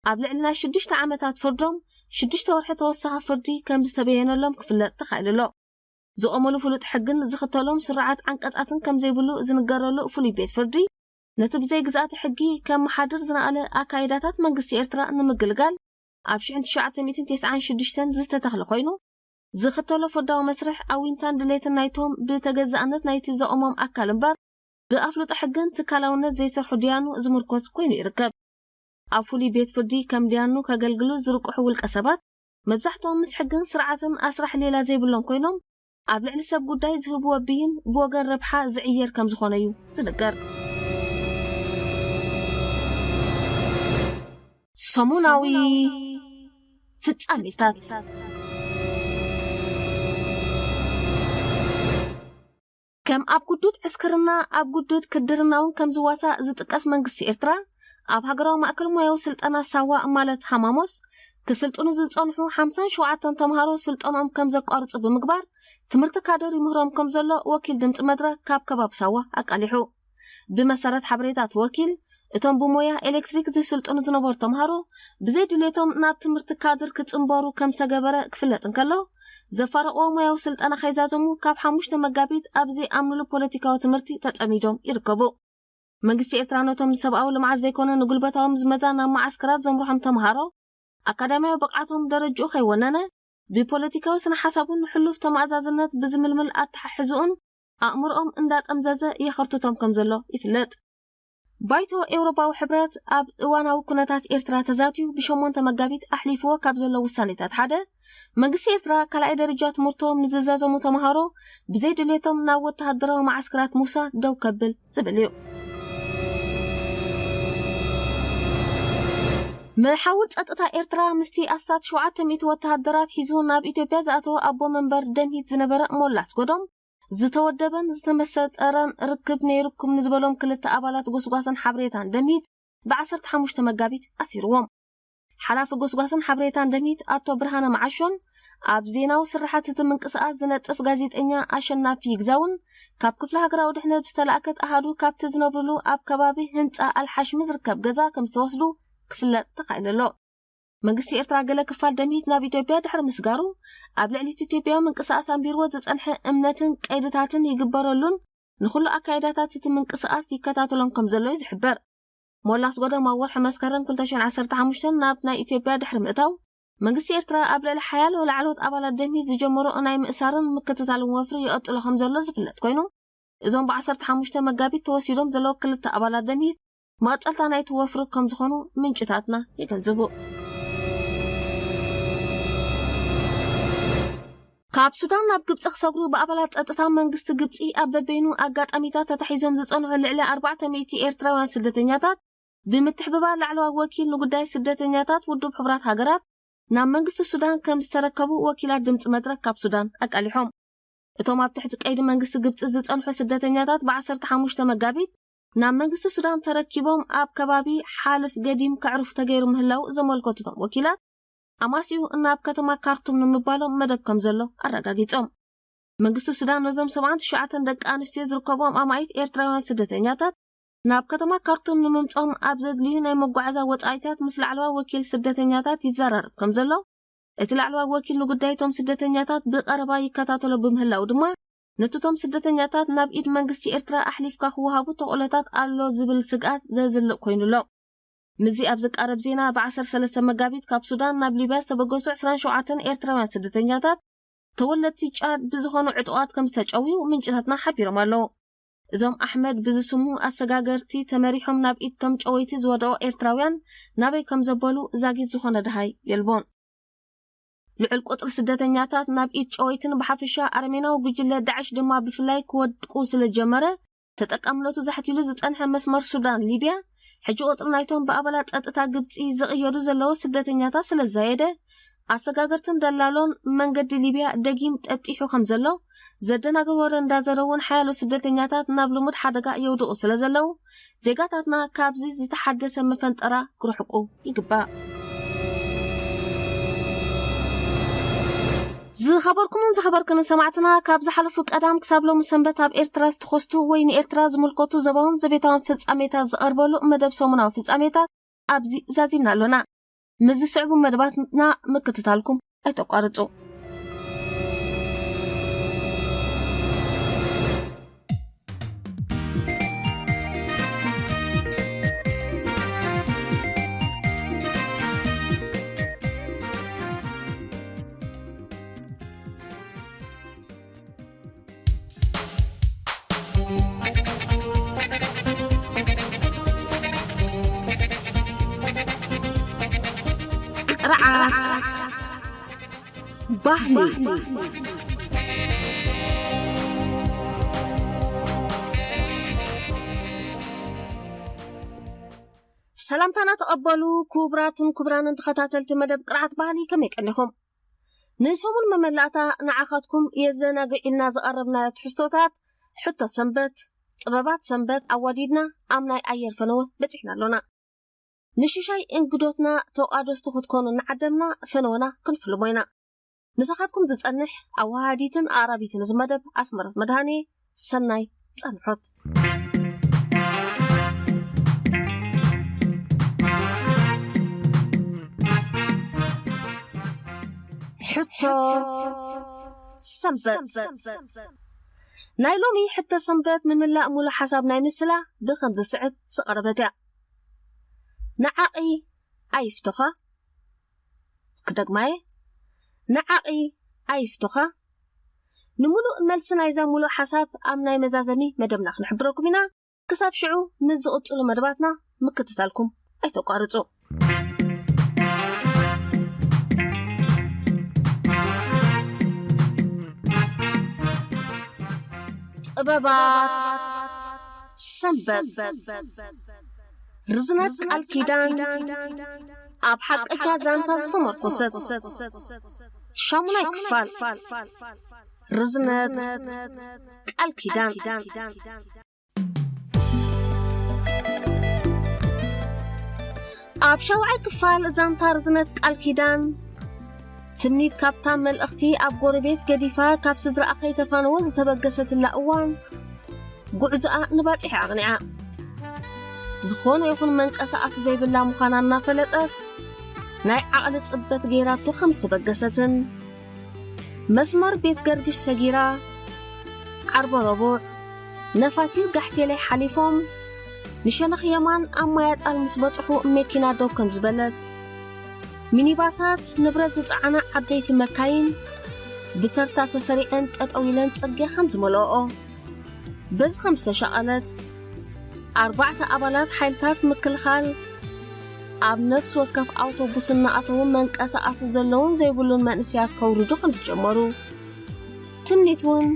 ኣብ ልዕሊ ናይ ሽዱሽተ ዓመታት ፍርዶም ሽዱሽተ ወርሒ ተወሳኺ ፍርዲ ከም ዝተበየነሎም ክፍለጥ ተኻኢሉ ኣሎ። ዝቖመሉ ፍሉጥ ሕግን ዝኽተሎም ስርዓት ዓንቀጻትን ከም ዘይብሉ ዝንገረሉ ፍሉይ ቤት ፍርዲ፣ ነቲ ብዘይ ግዝኣተ ሕጊ ከመሓድር ዝነኣለ ኣካይዳታት መንግስቲ ኤርትራ ንምግልጋል ኣብ ሽሕን ትሽዓተ ሚእትን ተስዓን ሽዱሽተን ዝተተኽለ ኮይኑ፣ ዝኽተሎ ፍርዳዊ መስርሕ ኣዊንታን ድሌትን ናይቶም ብተገዛእነት ናይቲ ዘቑሞም ኣካል እምበር፣ ብኣፍልጦ ሕግን ትካላውነት ዘይሰርሑ ድያኑ ዝምርኮስ ኮይኑ ይርከብ። ኣብ ፍሉይ ቤት ፍርዲ ከም ድያኑ ከገልግሉ ዝርቅሑ ውልቀ ሰባት፣ መብዛሕትኦም ምስ ሕግን ስርዓትን ኣስራሕ ሌላ ዘይብሎም ኮይኖም፣ ኣብ ልዕሊ ሰብ ጉዳይ ዝህብዎ ብይን ብወገን ረብሓ ዝዕየር ከም ዝኾነ እዩ ዝንገር። ሰሙናዊ ፍጻሜታት። ከም ኣብ ግዱድ ዕስክርና ኣብ ግዱድ ክድርና እውን ከም ዝዋሳእ ዝጥቀስ መንግስቲ ኤርትራ፣ ኣብ ሃገራዊ ማእከል ሞያዊ ስልጠና ሳዋ ማለት ሃማሞስ ክስልጥኑ ዝጸንሑ ሓምሳን ሸውዓተን ተምሃሮ ስልጠንኦም ከም ዘቋርጹ ብምግባር ትምህርቲ ካደር ይምህሮም ከም ዘሎ ወኪል ድምጺ መድረክ ካብ ከባቢ ሳዋ ኣቃሊሑ። ብመሰረት ሓበሬታ እቲ ወኪል፣ እቶም ብሞያ ኤሌክትሪክ ዝስልጥኑ ዝነበሩ ተምሃሮ ብዘይ ድሌቶም ናብ ትምህርቲ ካድር ክጽንበሩ ከም ዝተገበረ ክፍለጥ እንከሎ፣ ዘፋረቕዎ ሞያዊ ስልጠና ከይዛዘሙ ካብ ሓሙሽተ መጋቢት ኣብ ዘይኣምንሉ ፖለቲካዊ ትምህርቲ ተጸሚዶም ይርከቡ። መንግስቲ ኤርትራ ነቶም ንሰብኣዊ ልምዓት ዘይኮነ ንጉልበታዊ ምዝመዛ ናብ መዓስከራት ዘምርሖም ተምሃሮ ኣካዳሚያዊ ብቕዓቶም ደረጅኡ ከይወነነ ብፖለቲካዊ ስነ ሓሳቡን ሕሉፍ ተመኣዛዝነት ብዝምልምል ኣተሓሕዝኡን ኣእምሮኦም እንዳጠምዘዘ የኸርትቶም ከም ዘሎ ይፍለጥ። ባይቶ ኤውሮጳዊ ሕብረት ኣብ እዋናዊ ኩነታት ኤርትራ ተዛትዩ ብሸሞንተ መጋቢት ኣሕሊፍዎ ካብ ዘሎ ውሳኔታት ሓደ፣ መንግስቲ ኤርትራ ካልኣይ ደረጃ ትምህርቶም ንዝዛዘሙ ተምሃሮ ብዘይ ድሌቶም ናብ ወተሃደራዊ መዓስከራት ምውሳድ ደው ከብል ዝብል እዩ። መሓውር ጸጥታ ኤርትራ ምስቲ ኣስታት ሸውዓተ ሚእቲ ወተሃደራት ሒዙ ናብ ኢትዮጵያ ዝኣተወ ኣቦ መንበር ደምሂት ዝነበረ ሞላ ኣስጎዶም ዝተወደበን ዝተመሰጠረን ርክብ ነይርኩም ንዝበሎም ክልተ ኣባላት ጎስጓስን ሓበሬታን ደምሂት ብ ዓሰርተ ሓሙሽተ መጋቢት ኣሲርዎም። ሓላፊ ጎስጓስን ሓበሬታን ደምሂት ኣቶ ብርሃነ መዓሾን ኣብ ዜናዊ ስራሓት እቲ ምንቅስቃስ ዝነጥፍ ጋዜጠኛ ኣሸናፊ ይግዛውን ካብ ክፍሊ ሃገራዊ ድሕነት ዝተላእከት ኣሃዱ ካብቲ ዝነብርሉ ኣብ ከባቢ ህንጻ ኣልሓሽሚ ዝርከብ ገዛ ከም ዝተወስዱ ክፍለጥ ተኻኢሉ ኣሎ። መንግስቲ ኤርትራ ገለ ክፋል ደምሂት ናብ ኢትዮጵያ ድሕሪ ምስጋሩ፣ ኣብ ልዕሊ እቲ ኢትዮጵያዊ ምንቅስቃስ ኣንቢርዎ ዝጸንሐ እምነትን ቀይድታትን ይግበረሉን ንኹሉ ኣካይዳታት እቲ ምንቅስቃስ ይከታተሎም ከም ዘሎ እዩ ዝሕበር። ሞላ ኣስጎዶም ኣብ ወርሒ መስከረም ክልተ ሽሕን ዓሰርተ ሓሙሽተን ናብ ናይ ኢትዮጵያ ድሕሪ ምእታው፣ መንግስቲ ኤርትራ ኣብ ልዕሊ ሓያሎ ላዕለዎት ኣባላት ደምሂት ዝጀመሮ ናይ ምእሳርን ምክትታልን ወፍሪ ይቐጽሎ ከም ዘሎ ዝፍለጥ ኮይኑ፣ እዞም ብ ዓሰርተ ሓሙሽተ መጋቢት ተወሲዶም ዘለዉ ክልተ ኣባላት ደምሂት መቐጸልታ ናይቲ ወፍሪ ከም ዝኾኑ ምንጭታትና የገንዝቡ። ካብ ሱዳን ናብ ግብጺ ክሰግሩ ብኣባላት ጸጥታ መንግስቲ ግብጺ ኣብ በበይኑ ኣጋጣሚታት ተታሒዞም ዝጸንሑ ልዕሊ ኣርባዕተ ሚእቲ ኤርትራውያን ስደተኛታት ብምትሕብባር ላዕለዋይ ወኪል ንጉዳይ ስደተኛታት ውድብ ሕቡራት ሃገራት ናብ መንግስቲ ሱዳን ከም ዝተረከቡ ወኪላት ድምጺ መድረክ ካብ ሱዳን ኣቃሊሖም። እቶም ኣብ ትሕቲ ቀይዲ መንግስቲ ግብጺ ዝጸንሑ ስደተኛታት ብ ዓሰርተ ሓሙሽተ መጋቢት ናብ መንግስቲ ሱዳን ተረኪቦም ኣብ ከባቢ ሓልፍ ገዲም ከዕርፉ ተገይሩ ምህላው ዘመልከቱ እቶም ወኪላት፣ ኣማስዩ ናብ ከተማ ካርቱም ንምባሎም መደብ ከም ዘሎ ኣረጋጊጾም። መንግስቲ ሱዳን ነዞም ሰብዓን ትሽዓተን ደቂ ኣንስትዮ ዝርከብዎም ኣማኢት ኤርትራውያን ስደተኛታት ናብ ከተማ ካርቱም ንምምጾም ኣብ ዘድልዩ ናይ መጓዓዛ ወጻኢታት ምስ ላዕለዋይ ወኪል ስደተኛታት ይዘራረብ ከም ዘሎ፣ እቲ ላዕለዋይ ወኪል ንጉዳይ እቶም ስደተኛታት ብቐረባ ይከታተሎ ብምህላው ድማ፣ ነቲ እቶም ስደተኛታት ናብ ኢድ መንግስቲ ኤርትራ ኣሕሊፍካ ክወሃቡ ተኽእሎታት ኣሎ ዝብል ስግኣት ዘዝልእ ኮይኑ ኣሎ። ምስዚ ኣብ ዝቃረብ ዜና፣ ብ ዓሰርተ ሰለስተ መጋቢት ካብ ሱዳን ናብ ሊብያ ዝተበገሱ ዕስራን ሸውዓተን ኤርትራውያን ስደተኛታት ተወለድቲ ጫድ ብዝኾኑ ዕጡቓት ከም ዝተጨውዩ ምንጭታትና ሓቢሮም ኣለዉ። እዞም ኣሕመድ ብዝስሙ ኣሰጋገርቲ ተመሪሖም ናብ ኢድ እቶም ጨወይቲ ዝወደቑ ኤርትራውያን ናበይ ከም ዘበሉ ዛጊት ዝኾነ ደሃይ የልቦን። ልዑል ቁጽሪ ስደተኛታት ናብ ኢድ ጨወይትን ብሓፈሻ ኣረሜናዊ ጉጅለ ዳዕሽ ድማ ብፍላይ ክወድቁ ስለ ዝጀመረ፣ ተጠቃምነቱ ዛሕቲሉ ዝጸንሐ መስመር ሱዳን ሊብያ፣ ሕጂ ቁጽሪ ናይቶም ብኣባላት ጸጥታ ግብጺ ዝቕየዱ ዘለዉ ስደተኛታት ስለ ዝዛየደ፣ ኣሰጋገርትን ደላሎን መንገዲ ሊብያ ደጊም ጠጢሑ ከም ዘሎ ዘደናግር ወረ እንዳዘረዉን ሓያሎ ስደተኛታት ናብ ልሙድ ሓደጋ የውድቑ ስለ ዘለዉ፣ ዜጋታትና ካብዚ ዝተሓደሰ መፈንጠራ ክርሕቁ ይግባእ። ዝኸበርኩምን ዝኸበርክንን ሰማዕትና፣ ካብ ዝሓለፉ ቀዳም ክሳብ ሎሚ ሰንበት ኣብ ኤርትራ ዝተኸስቱ ወይ ንኤርትራ ዝምልከቱ ዞባውን ዘቤታውን ፍጻሜታት ዝቐርበሉ መደብ ሰሙናዊ ፍጻሜታት ኣብዚ ዛዚምና ኣሎና። ምስ ዝስዕቡ መደባትና ምክትታልኩም ኣይተቋርጹ። ቅርዓት ባህሊ። ሰላምታና ተቐበሉ ክቡራትን ክቡራንን ተኸታተልቲ መደብ ቅርዓት ባህሊ፣ ከመይ ቀኒኹም? ንሰሙን መመላእታ ንዓኻትኩም የዘናግዕ ኢልና ዝቐረብናዮ ትሕዝቶታት ሕቶ ሰንበት፣ ጥበባት ሰንበት ኣዋዲድና ኣብ ናይ ኣየር ፈነወ በጺሕና ኣሎና። ንሽሻይ እንግዶትና ተቋደስቲ ክትኮኑ እናዓደምና ፈነወና ክንፍልሞ ኢና። ምሳኻትኩም ዝጸንሕ ኣወሃሃዲትን ኣቕራቢትን እዚ መደብ ኣስመረት መድሃኔ። ሰናይ ጸንሖት። ሕቶ ሰንበት። ናይ ሎሚ ሕቶ ሰንበት ምምላእ ሙሉእ ሓሳብ ናይ ምስላ ብኸም ዝስዕብ ዝቐረበት እያ። ንዓቒ ኣይፍቶኻ። ክደግማየ፣ ንዓቒ ኣይፍቶኻ። ንምሉእ መልሲ ናይዛ ሙሉእ ሓሳብ ኣብ ናይ መዛዘሚ መደብና ክንሕብረኩም ኢና። ክሳብ ሽዑ ምስ ዝቕጽሉ መደባትና ምክትታልኩም ኣይተቋርጹ። ጥበባት ሰንበት። ርዝነት ቃል ኪዳን ኣብ ሓቀኛ ዛንታ ዝተመርኮሰት ሻሙናይ ክፋል። ርዝነት ቃል ኪዳን። ኣብ ሻውዓይ ክፋል ዛንታ ርዝነት ቃል ኪዳን፣ ትምኒት ካብታ መልእኽቲ ኣብ ጎረቤት ገዲፋ ካብ ስድራኣ ከይተፋነወ ዝተበገሰትላ እዋን፣ ጉዕዞኣ ንባጽሒ ኣቕኒዓ። ዝኾነ ይኹን መንቀሳቐሲ ዘይብላ ምዃና እናፈለጠት፣ ናይ ዓቕሊ ጽበት ገይራቶ ከም ዝተበገሰትን፣ መስመር ቤት ገርግሽ ሰጊራ፣ ዓርበ ረቡዕ፣ ነፋሲት ጋሕቴላይ ሓሊፎም፣ ንሸነኽ የማን ኣብ ማያጣል ምስ በጽሑ መኪና ደው ከም ዝበለት፣ ሚኒባሳት ንብረት ዝጸዓና ዓበይቲ መካይን ብተርታ ተሰሪዐን ጠጠው ኢለን ጽርግያ ከም ዝመልኦኦ፣ በዚ ከም ዝተሻቐለት፣ ኣርባዕተ ኣባላት ሓይልታት ምክልኻል ኣብ ነፍሲ ወከፍ ኣውቶቡስ እናኣተዉ መንቀሳቐሲ ዘለውን ዘይብሉን መንእሰያት ከውርዱ ከም ዝጀመሩ፣ ትምኒት እውን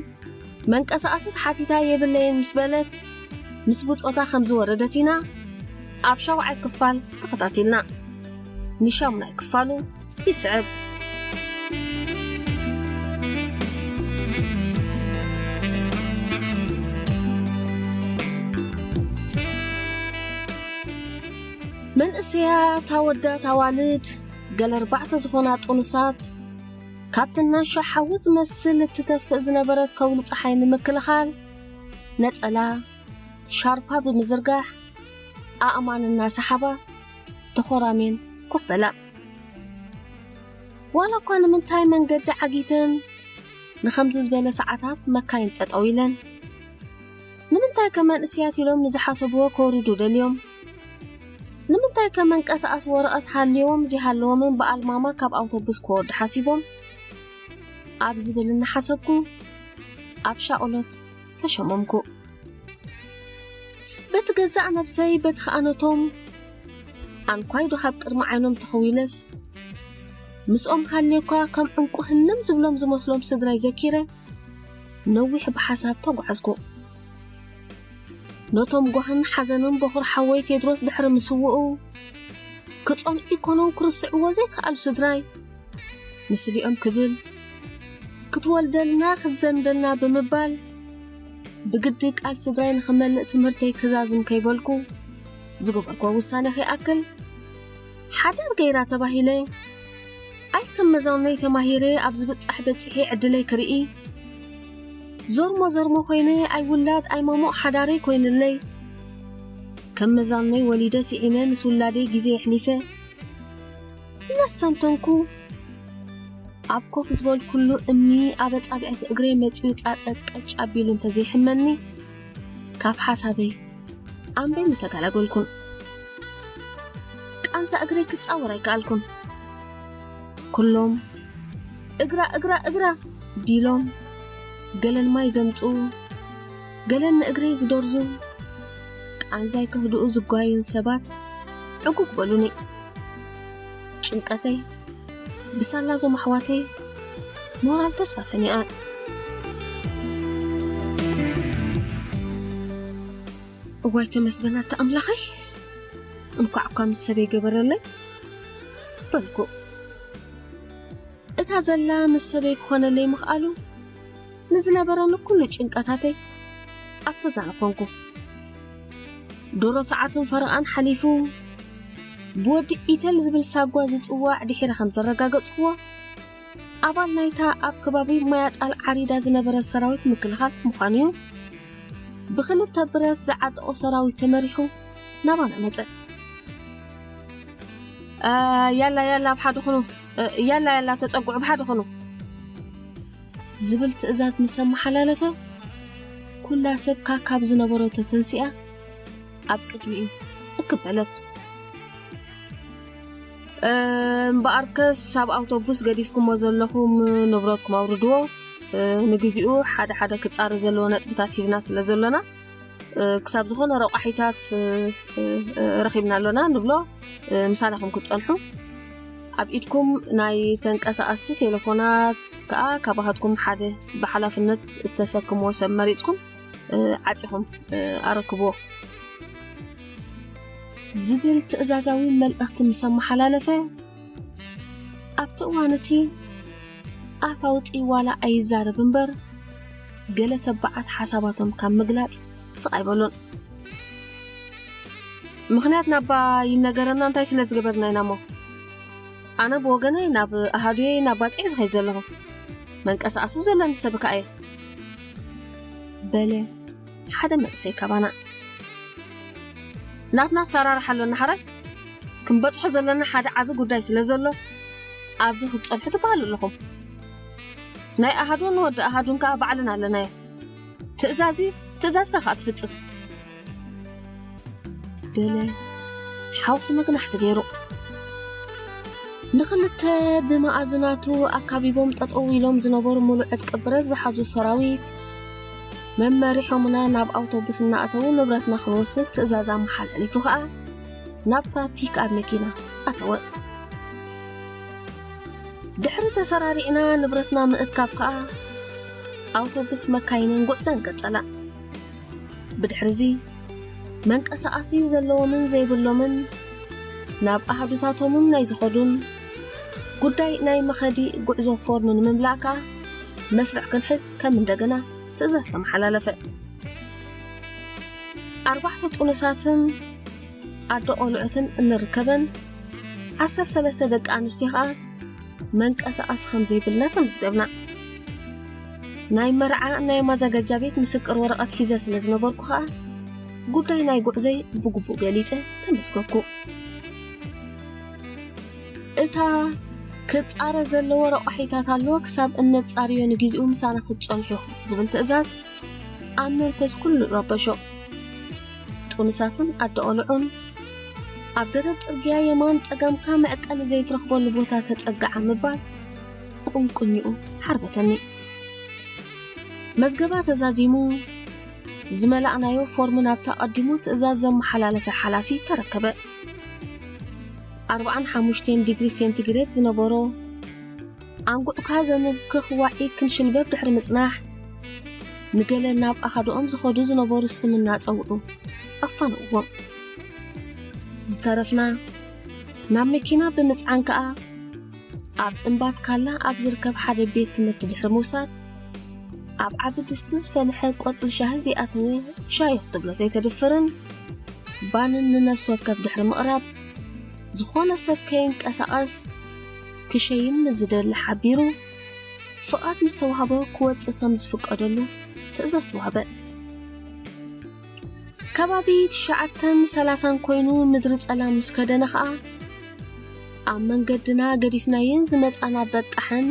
መንቀሳቐሲ ተሓቲታ የብለይን ምስ በለት፣ ምስ ብጾታ ከም ዝወረደት ኢና ኣብ ሻውዓይ ክፋል ተኸታቲልና። ንሻሙናይ ክፋሉ ይስዕብ። መንእሰያት ኣወዳት ኣዋልድ፣ ገለ ኣርባዕተ ዝኾና ጥኑሳት፣ ካብቲ እናንሸ ሓዊ ዝመስል እትተፍእ ዝነበረት ከውሊ ጸሓይ ንምክልኻል፣ ነጸላ፣ ሻርፓ ብምዝርጋሕ፣ ኣእማን እናሰሓባ፣ ተኾራሜን ኮፍ በላ። ዋላ እኳ ንምንታይ መንገዲ ዓጊተን ንኸምዚ ዝበለ ሰዓታት መካይን ጠጠው ኢለን? ንምንታይ ከ መንእስያት ኢሎም ንዝሓሰብዎ ከወርዱ ደልዮም? ንምንታይ ከ መንቀሳቐሲ ወረቐት ሃልዮም ዘይሃለዎምን ብኣልማማ ካብ ኣውቶቡስ ክወርዱ ሓሲቦም? ኣብ ዝብል እናሓሰብኩ ኣብ ሻቕሎት ተሸመምኩ። በቲ ገዛእ ነብሰይ፣ በቲ ኸኣ ነቶም ኣንኳይ ዶ ካብ ቅድሚ ዓይኖም ተኸዊለስ፣ ምስኦም ሃልየኳ ከም ዕንቁ ህልም ዝብሎም ዝመስሎም ስድራይ ዘኪረ፣ ነዊሕ ብሓሳብ ተጓዕዝኩ። ነቶም ጓህን ሓዘንን በኹር ሓወይ ቴድሮስ ድሕሪ ምስውኡ፣ ክጸንዑ ይኮኑን ክርስዕዎ ዘይከኣሉ ስድራይ፣ ንስሊኦም ክብል፣ ክትወልደልና ክትዘምደልና ብምባል፣ ብግዲ ቃል ስድራይ ንኽመልእ ትምህርተይ ክዛዝም ከይበልኩ ዝገበርክዎ ውሳነ ከይኣክል፣ ሓዳር ገይራ ተባሂለ፣ ኣይ ከም መዛኖይ ተማሂረ ኣብ ዝብጻሕ በጺሐ ዕድለይ ክርኢ፣ ዞርሞ ዞርሞ ኮይነ ኣይ ውላድ ኣይ ማሙቕ ሓዳረይ ኮይንለይ፣ ከም መዛኖይ ወሊደ ስዒመ ምስ ውላደይ ግዜ የሕሊፈ እናስተንተንኩ፣ ኣብ ኮፍ ዝበልኩሉ እምኒ ኣብ ኣጻብዕቲ እግረይ መጺኡ ጻጸ ቀጭ ኣቢሉ እንተዘይሕመኒ፣ ካብ ሓሳበይ ኣምበይ ምተገላገልኩን። ቃንዛ እግረይ ክጻወር ኣይከኣልኩን። ኩሎም "እግራ፣ እግራ፣ እግራ" ቢሎም፣ ገለን ማይ ዘምጽኡ፣ ገለን ንእግረይ ዝደርዙ፣ ቃንዛይ ከህድኡ ዝጓዩን ሰባት ዕጉግ በሉኒ። ጭንቀተይ ብሳላ እዞም ኣሕዋተይ ሞራል ተስፋ ሰኒቐ። "እዋይ ተመስገን ኣታ ኣምላኸይ፣ እንኳዕ እኳ ምስ ሰበይ ገበረለይ" በልኩ። እታ ዘላ ምስ ሰበይ ክኾነለይ ምኽኣሉ ንዝነበረኒ ኩሉ ጭንቀታተይ ኣብ ተዛነ ኮንኩ። ድሮ ሰዓትን ፈረቓን ሓሊፉ፣ ብወዲ ዒተል ዝብል ሳጓ ዝጽዋዕ ድሒረ ከም ዘረጋገጽኩዎ፣ ኣባል ናይታ ኣብ ከባቢ ማያጣል ዓሪዳ ዝነበረ ሰራዊት ምክልኻል ምዃኑ እዩ። ብኽልተ ብረት ዝዓጠቑ ሰራዊት ተመሪሑ ናባና መጸ። "እ፣ ያላ፣ ያላ፣ ኣብ ሓደ ኹኑ፣ እ፣ ያላ፣ ያላ፣ ተጸግዑ፣ ብሓደ ኹኑ" ዝብል ትእዛዝ ምስ ኣመሓላለፈ፣ ኩላ ሰብ ካካብ ዝነበረቶ ተንሲኣ ኣብ ቅድሚኡ እክብ በለት። "እ፣ እምበኣርከስ ኣብ ኣውቶቡስ ገዲፍኩሞ ዘለኹም ንብረትኩም ኣውርድዎ። እ፣ ንግዚኡ ሓደ ሓደ ክጻረ ዘለዎ ነጥብታት ሒዝና ስለ ዘሎና፣ እ፣ ክሳብ ዝኾነ ረቋሒታት፣ እ፣ እ፣ እ፣ ረኺብና ኣሎና ንብሎ፣ እ፣ ምሳና ከም ክትጸንሑ። ኣብ ኢድኩም ናይ ተንቀሳቐስቲ ቴሌፎናት ከኣ ካባኻትኩም ሓደ ብሓላፍነት እተሰክምዎ ሰብ መሪጽኩም፣ እ፣ ዓጺኹም፣ እ፣ ኣረክብዎ" ዝብል ትእዛዛዊ መልእኽቲ ምስ ኣመሓላለፈ፣ ኣብቲ እዋን እቲ ኣፍ ኣውጺኡ ዋላ ኣይዛረብ እምበር፣ ገለ ተባዓት ሓሳባቶም ካብ ምግላጽ ስቕ ኣይበሉን። "ምኽንያት ናባ ይነገረና እንታይ ስለ ዝገበርና ኢና እሞ? ኣነ ብወገነይ ናብ ኣሃዱየ ናብ ባጽዕ ዝኸይድ ዘለኹ። መንቀሳቐሲ ዘለኒ ሰብ ከኣ እየ" በለ ሓደ መንእሰይ ካባና። "ናትና ኣሰራርሓ ኣሎና ሓራይ። ክንበጽሖ ዘለና ሓደ ዓቢ ጉዳይ ስለ ዘሎ፣ ኣብዚ ክትጸንሑ ትበሃሉ ኣለኹም። ናይ ኣሃዱን ወዲ ኣሃዱን ከኣ ባዕልና ኣለናዮ። ትእዛዝ እዩ፣ ትእዛዝካ ከኣ ትፍጽም" በለ ሓውሲ መግናሕቲ ገይሩ። ንኽልተ ብመኣዝናቱ ኣካቢቦም ጠጠው ኢሎም ዝነበሩ ሙሉእ ዕጥቂ ብረት ዝሓዙ ሰራዊት መመሪሖምና ናብ ኣውቶቡስ እናኣተዉ ንብረትና ክንወስድ ትእዛዝ ኣመሓላሊፉ ኸኣ ናብታ ፒክ ኣብ መኪና ኣተወ። ድሕሪ ተሰራሪዕና ንብረትና ምእካብ ከኣ ኣውቶቡስ መካይንን ጉዕዘን ቀጸላ። ብድሕርዚ መንቀሳቐሲ ዘለዎምን ዘይብሎምን ናብ ኣሃዱታቶምን ናይ ዝኸዱን ጉዳይ ናይ መኸዲ ጉዕዞ ፎርም ንምምላእ ከኣ መስርዕ ክንሕዝ ከም እንደገና ትእዛዝ ተመሓላለፈ። ኣርባዕተ ጥኑሳትን ኣደ ቆልዑትን እንርከበን ዓሰርተ ሰለስተ ደቂ ኣንስትዮ ከኣ መንቀሳቐሲ ከም ዘይብልና ተመዝገብና። ናይ መርዓ ናይ ማዘጋጃ ቤት ምስክር ወረቐት ሒዘ ስለ ዝነበርኩ ከኣ ጉዳይ ናይ ጉዕዞይ ብግቡእ ገሊጸ ተመዝገብኩ። እታ ክጻረ ዘለዎ ረቋሒታት ኣሎ፣ ክሳብ እነጻርዮ ንግዚኡ ምሳና ክትጸንሑ ዝብል ትእዛዝ ኣብ መንፈስ ኩሉ ረበሾ። ጥኑሳትን ኣደ ቆልዑን ኣብ ደረት ጽርግያ የማን ጸጋምካ መዕቀኒ ዘይትረኽበሉ ቦታ ተጸግዓ ምባል ቁንቁኝኡ ሓርበተኒ። መዝገባ ተዛዚሙ ዝመላእናዮ ፎርም ናብታ ቀዲሙ ትእዛዝ ዘመሓላለፈ ሓላፊ ተረከበ። ኣርብዓን ሓሙሽተን ዲግሪ ሴንቲግሬድ ዝነበሮ ኣንጉዕካ ዘምብክኽ ዋዒ ክንሽልበብ ድሕሪ ምጽናሕ፣ ንገለ ናብ ኣኻድኦም ዝኸዱ ዝነበሩ ስም እናጸውዑ ኣፋነውዎም። ዝተረፍና ናብ መኪና ብምጽዓን ከኣ ኣብ እምባት ካላ ኣብ ዝርከብ ሓደ ቤት ትምህርቲ ድሕሪ ምውሳድ፣ ኣብ ዓቢ ድስቲ ዝፈልሐ ቆጽሊ ሻሂ ዘይኣተወ ሻሂ ክትብሎ ዘይተድፍርን ባንን ንነፍሲ ወከፍ ድሕሪ ምቕራብ፣ ዝኾነ ሰብ ከይንቀሳቐስ ክሸይን ምስ ዝደሊ ሓቢሩ፣ ፍቓድ ምስ ተዋህቦ ክወጽእ ከም ዝፍቀደሉ ትእዛዝ ተዋህበ። ከባቢ ትሽዓተን ሰላሳን ኮይኑ ምድሪ ጸላም ምስ ከደነ ኸኣ፣ ኣብ መንገድና ገዲፍናየን ዝመጻና በጣሕን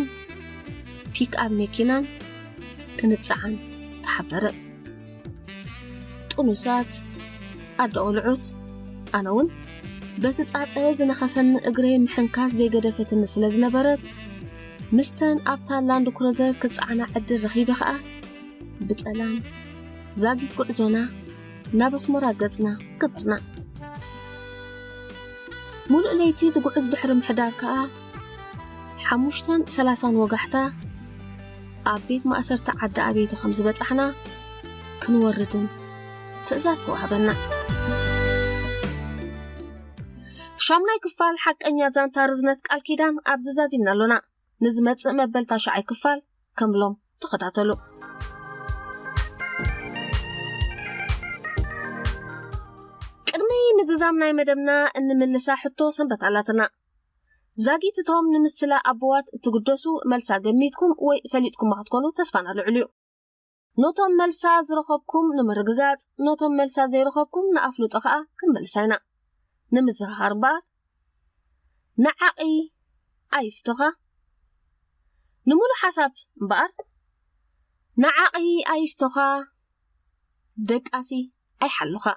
ፒክ ኣብ መኪናን ክንጸዓን ተሓበረ። ጥኑሳት ኣደ ቆልዑት፣ ኣነ እውን በቲ ጻጸ ዝነኸሰኒ እግረይ ምሕንካስ ዘይገደፈትኒ ስለ ዝነበረት፣ ምስተን ኣብታ ላንድ ክሩዘር ክጸዓና ዕድል ረኺበ ኸኣ፣ ብጸላም ዛጊት ጉዕዞና ናብ ኣስመራ ገጽና ገበርና። ሙሉእ ለይቲ ትጉዕዝ ድሕሪ ምሕዳር ከኣ፣ ሓሙሽተን ሰላሳን ወጋሕታ ኣብ ቤት ማእሰርቲ ዓዲ ኣቤቱ ከም ዝበጻሕና ክንወርድን ትእዛዝ ተዋህበና። ሻምናይ ክፋል ሓቀኛ ዛንታ ርዝነት ቃል ኪዳን ኣብዚ ዛዚምና ኣሎና። ንዝመጽእ መበል ታሽዓይ ክፋል ከም ሎም ተኸታተሉ። ክሳብ ናይ መደብና እንምልሳ ሕቶ ሰንበት ኣላትና። ዛጊት እቶም ንምስላ ኣቦዋት እትግደሱ መልሳ ገሚትኩም ወይ ፈሊጥኩማ ክትኮኑ ተስፋና ልዑል እዩ። ነቶም መልሳ ዝረኸብኩም ንምርግጋጽ፣ ነቶም መልሳ ዘይረኸብኩም ንኣፍልጦ ከኣ ክንመልሳ ኢና። ንምዝኽኻር እምበኣር፣ ንዓቒ ኣይፍቶኻ። ንምሉእ ሓሳብ እምበኣር፣ ንዓቒ ኣይፍቶኻ፣ ደቃሲ ኣይሓሉኻ።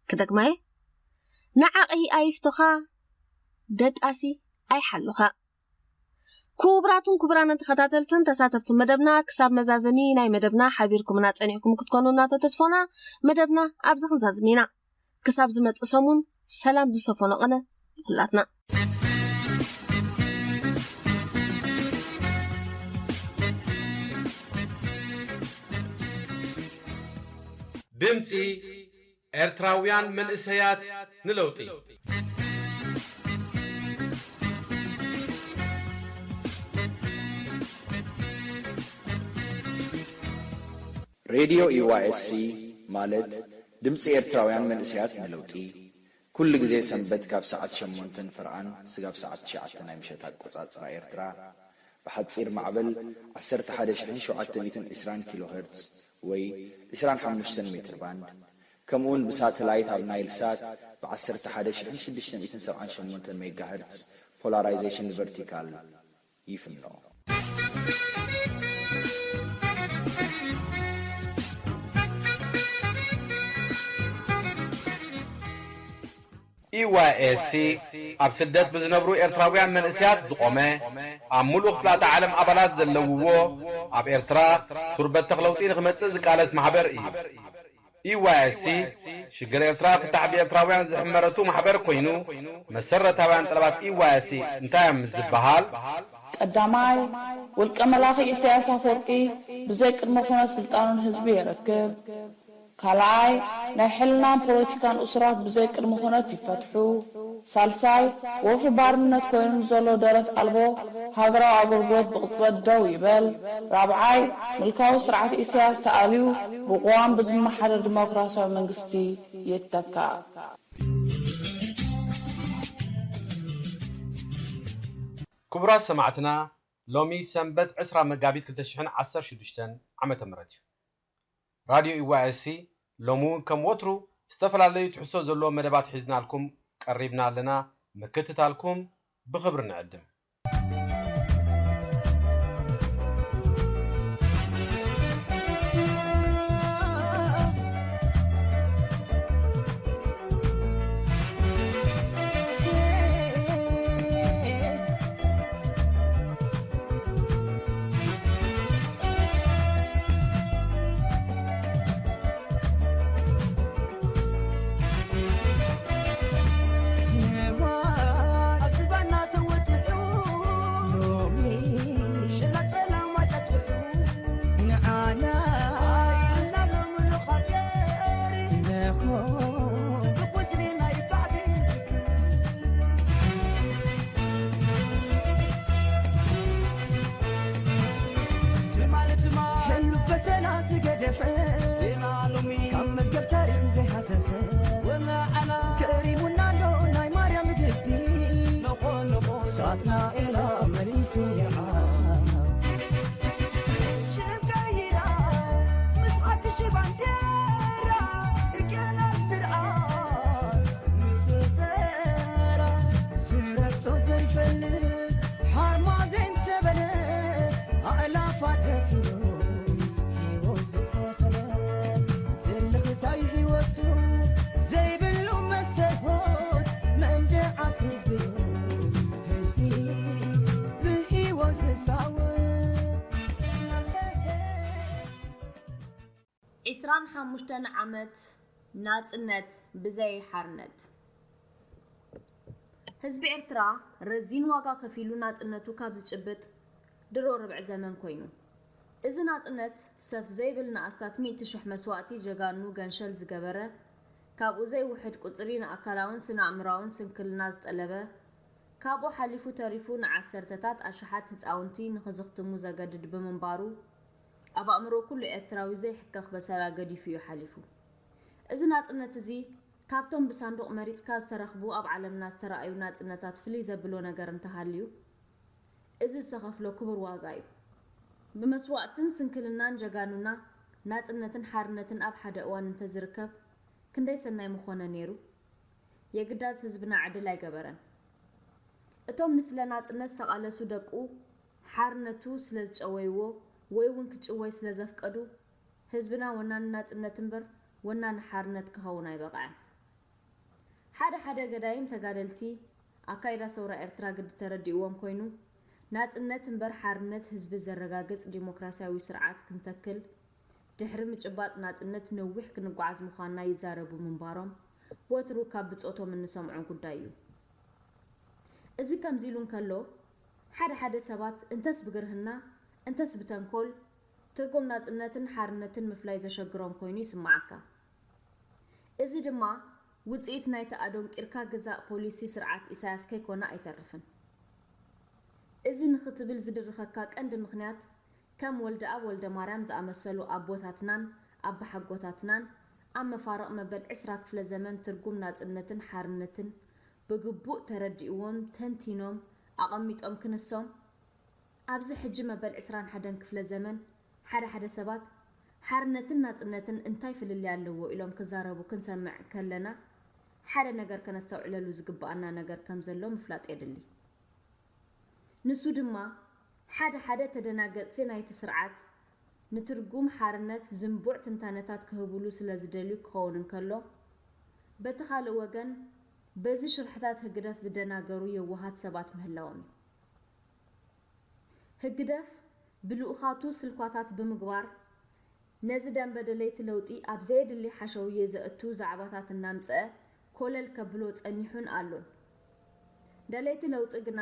ክደግማየ፣ ንዓቒ ኣይፍቶኻ፣ ደቃሲ ኣይሓሉኻ። ክቡራትን ክቡራንን ተኸታተልትን ተሳተፍቲ መደብና፣ ክሳብ መዛዘሚ ናይ መደብና ሓቢርኩምና ጸኒሕኩም ክትኮኑ እናተተስፎና፣ መደብና ኣብዚ ክንዛዝም ኢና። ክሳብ ዝመጽእ ሰሙን ሰላም ዝሰፈኖ ቅነ ንኹላትና። ድምጺ ኤርትራውያን መንእሰያት ንለውጢ። ሬድዮ ዩ ዋይ ኤስ ሲ ማለት ድምጺ ኤርትራውያን መንእሰያት ንለውጢ፣ ኩሉ ግዜ ሰንበት ካብ ሰዓት ሸሞንተ ንፍርቓን ስጋብ ሰዓት ትሽዓተ ናይ ምሸት ኣቆጻጽራ ኤርትራ፣ ብሓጺር ማዕበል ዓሰርተ ሓደ ሽሕን ሸውዓተ ሚእትን ዕስራን ኪሎ ሄርትዝ ወይ ዕስራን ሓሙሽተን ሜትር ባንድ፣ ከምኡውን ብሳተላይት ኣብ ናይል ሳት ብ ዓሰርተ ሓደ ሽሕን ሽዱሽተ ሚእትን ሰብዓን ሸሞንተን ሜጋ ሄርትዝ ፖላራይዜሽን ቨርቲካል ይፍኖ። ኢ ዋይ ኤስ ሲ ኣብ ስደት ብዝነብሩ ኤርትራውያን መንእሰያት ዝቖመ፣ ኣብ ምሉእ ክፍላተ ዓለም ኣባላት ዘለውዎ፣ ኣብ ኤርትራ ሱር በተኽ ለውጢ ንኽመጽእ ዝቃለስ ማሕበር እዩ። ኢ ዋይ ኤስ ሲ ሽግር ኤርትራ ፍታሕ ብኤርትራውያን ዝሕመረቱ ማሕበር ኮይኑ፣ መሰረታውያን ጠለባት ኢ ዋይ ኤስ ሲ እንታይ እዮም ምስ ዝበሃል፣ ቀዳማይ፣ ውልቀ መላኺ ኢሳያስ ኣፈወርቂ ብዘይ ቅድመ ኩነት ስልጣኑ ንህዝቢ የረክብ። ካልኣይ፣ ናይ ሕልናን ፖለቲካን እሱራት ብዘይ ቅድመ ኩነት ይፈትሑ። ሳልሳይ፣ ወፍሪ ባርነት ኮይኑ ንዘሎ ደረት ኣልቦ ሃገራዊ ኣገልግሎት ብቕጽበት ደው ይበል። ራብዓይ፣ ምልካዊ ስርዓት ኢሳያስ ተኣልዩ ብቅዋም ብዝመሓደር ዲሞክራሲያዊ መንግስቲ ይተካእ። ክቡራት ሰማዕትና፣ ሎሚ ሰንበት ዕስራ መጋቢት ክልተ ሽሕን ዓሰርተ ሽዱሽተን ዓመተ ምህረት እዩ። ራድዮ ኢ ዋይ ኤስ ሲ ሎሚ እውን ከም ወትሩ ዝተፈላለዩ ትሕዝቶ ዘለዎ መደባት ሒዝናልኩም ቀሪብና ኣለና። ምክትታልኩም ብኽብሪ ንዕድም። ሕሉፍ በሰላ ዝገደፈ ካብ መዝገብ ታሪኽ ዘይሃሰሰ ከሪሙና ኣሎ ናይ ማርያም ግቢ ሳትናኤል መሊሱ ይርዓ ሽም ቀይራ ምስ ሓድሽ ባንዴራ ገና ስርዓት ምስ በራ ዝረግጾ ዘይፈልጥ ሓርማዘ እንተበለ ኣእላፋት ደፊኑ ህይወት ዝተኸለ ትልኽታይ ህይወቱ ዘይብሉ መስተርሆት መንደዓት ህዝቢ ህዝቢ ብህይወት ዝታወት ዒስራን ሓሙሽተን ዓመት ናጽነት ብዘይ ሓርነት። ህዝቢ ኤርትራ ረዚን ዋጋ ከፊሉ ናጽነቱ ካብ ዝጭብጥ ድሮ ርብዒ ዘመን ኮይኑ። እዚ ናጽነት ሰፍ ዘይብል ንኣስታት ሚእቲ ሽሕ መስዋእቲ ጀጋኑ ገንሸል ዝገበረ፣ ካብኡ ዘይውሕድ ቁጽሪ ንኣካላውን ስነ-ኣእምራውን ስንክልና ዝጠለበ፣ ካብኡ ሓሊፉ ተሪፉ ንዓሰርተታት ኣሽሓት ህጻውንቲ ንኽዝኽትሙ ዘገድድ ብምንባሩ፣ ኣብ ኣእምሮ ኩሉ ኤርትራዊ ዘይሕከኽ በሰላ ገዲፉ እዩ ሓሊፉ። እዚ ናጽነት እዚ ካብቶም ብሳንዱቕ መሪጽካ ዝተረኽቡ ኣብ ዓለምና ዝተራእዩ ናጽነታት ፍልይ ዘብሎ ነገር እንተሃልዩ፣ እዚ ዝተኸፍሎ ክቡር ዋጋ እዩ። ብመስዋእትን ስንክልናን ጀጋኑና ናጽነትን ሓርነትን ኣብ ሓደ እዋን እንተዝርከብ ክንደይ ሰናይ ምኾነ ነይሩ። የግዳስ ህዝብና ዕድል ኣይገበረን። እቶም ንስለ ናጽነት ዝተቓለሱ ደቁ ሓርነቱ ስለ ዝጨወይዎ ወይ እውን ክጭወይ ስለ ዘፍቀዱ ህዝብና ወናኒ ናጽነት እምበር ወናኒ ሓርነት ክኸውን ኣይበቕዐን። ሓደ ሓደ ገዳይም ተጋደልቲ ኣካይዳ ሰውራ ኤርትራ ግዲ ተረዲእዎም ኮይኑ ናጽነት እምበር ሓርነት ህዝቢ ዘረጋግጽ ዲሞክራሲያዊ ስርዓት ክንተክል ድሕሪ ምጭባጥ ናጽነት ነዊሕ ክንጓዓዝ ምዃንና ይዛረቡ ምንባሮም ወትሩ ካብ ብጾቶም እንሰምዖ ጉዳይ እዩ። እዚ ከምዚ ኢሉ እንከሎ ሓደ ሓደ ሰባት እንተስ ብግርህና እንተስ ብተንኮል ትርጉም ናጽነትን ሓርነትን ምፍላይ ዘሸግሮም ኮይኑ ይስምዓካ። እዚ ድማ ውጽኢት ናይቲ ኣዶንቂርካ ግዛእ ፖሊሲ ስርዓት ኢሳያስ ከይኮነ ኣይተርፍን። እዚ ንኽትብል ዝድርኸካ ቀንዲ ምኽንያት ከም ወልደኣብ ወልደማርያም ዝኣመሰሉ ኣቦታትናን ኣባሓጎታትናን ኣብ መፋርቕ መበል ዕስራ ክፍለ ዘመን ትርጉም ናጽነትን ሓርነትን ብግቡእ ተረዲእዎን ተንቲኖም ኣቐሚጦም ክንሶም ኣብዚ ሕጂ መበል ዕስራን ሓደን ክፍለ ዘመን ሓደ ሓደ ሰባት ሓርነትን ናጽነትን እንታይ ፍልልይ ኣለዎ ኢሎም ክዛረቡ ክንሰምዕ ከለና ሓደ ነገር ከነስተውዕለሉ ዝግብኣና ነገር ከም ዘሎ ምፍላጥ የድሊ። ንሱ ድማ ሓደ ሓደ ተደናገጽቲ ናይቲ ስርዓት ንትርጉም ሓርነት ዝንቡዕ ትንታነታት ክህብሉ ስለ ዝደልዩ ክኸውን እንከሎ በቲ ካልእ ወገን በዚ ሽርሕታት ህግደፍ ዝደናገሩ የዋሃት ሰባት ምህላዎም እዩ። ህግደፍ ብልኡኻቱ ስልኳታት ብምግባር ነዚ ደንበ ደለይቲ ለውጢ ኣብ ዘየድሊ ሓሸውየ ዘእቱ ዛዕባታት እናምፀአ ኮለል ከብሎ ፀኒሑን ኣሎን። ደለይቲ ለውጢ ግና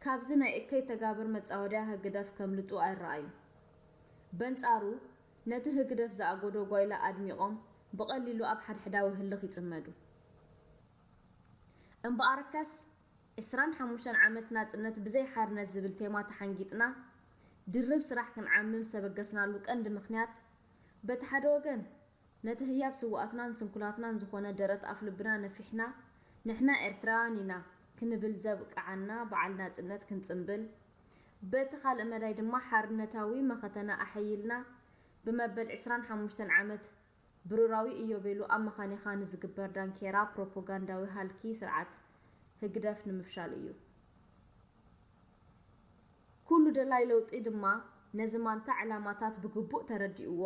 ካብዚ ናይ እከይ ተጋብር መፃወድያ ህግደፍ ከምልጡ ኣይረኣዩን። በንፃሩ ነቲ ህግደፍ ዝኣጎዶ ጓይላ ኣድሚቖም ብቐሊሉ ኣብ ሓድሕዳዊ ህልኽ ይፅመዱ። እምበኣርከስ ዕስራን ሓሙሽተን ዓመት ናጽነት ብዘይ ሓርነት ዝብል ቴማ ተሓንጊጥና ድርብ ስራሕ ክንዓምም ዝተበገስናሉ ቀንዲ ምኽንያት በቲ ሓደ ወገን ነቲ ህያብ ስውኣትናን ስንኩላትናን ዝኾነ ደረት ኣፍልብና ነፊሕና ንሕና ኤርትራውያን ኢና ክንብል ዘብቅዓና በዓል ናጽነት ክንጽምብል በቲ ካልእ መዳይ ድማ ሓርነታዊ መኸተና ኣሐይልና ብመበል ዕስራን ሓሙሽተን ዓመት ብሩራዊ ኢዮቤሉ ኣብ መኻኒኻ ንዝግበር ዳንኬራ ፕሮፖጋንዳዊ ሃልኪ ስርዓት ህግደፍ ንምፍሻል እዩ። ኩሉ ደላይ ለውጢ ድማ ነዚ ማንታ ዕላማታት ብግቡእ ተረዲእዎ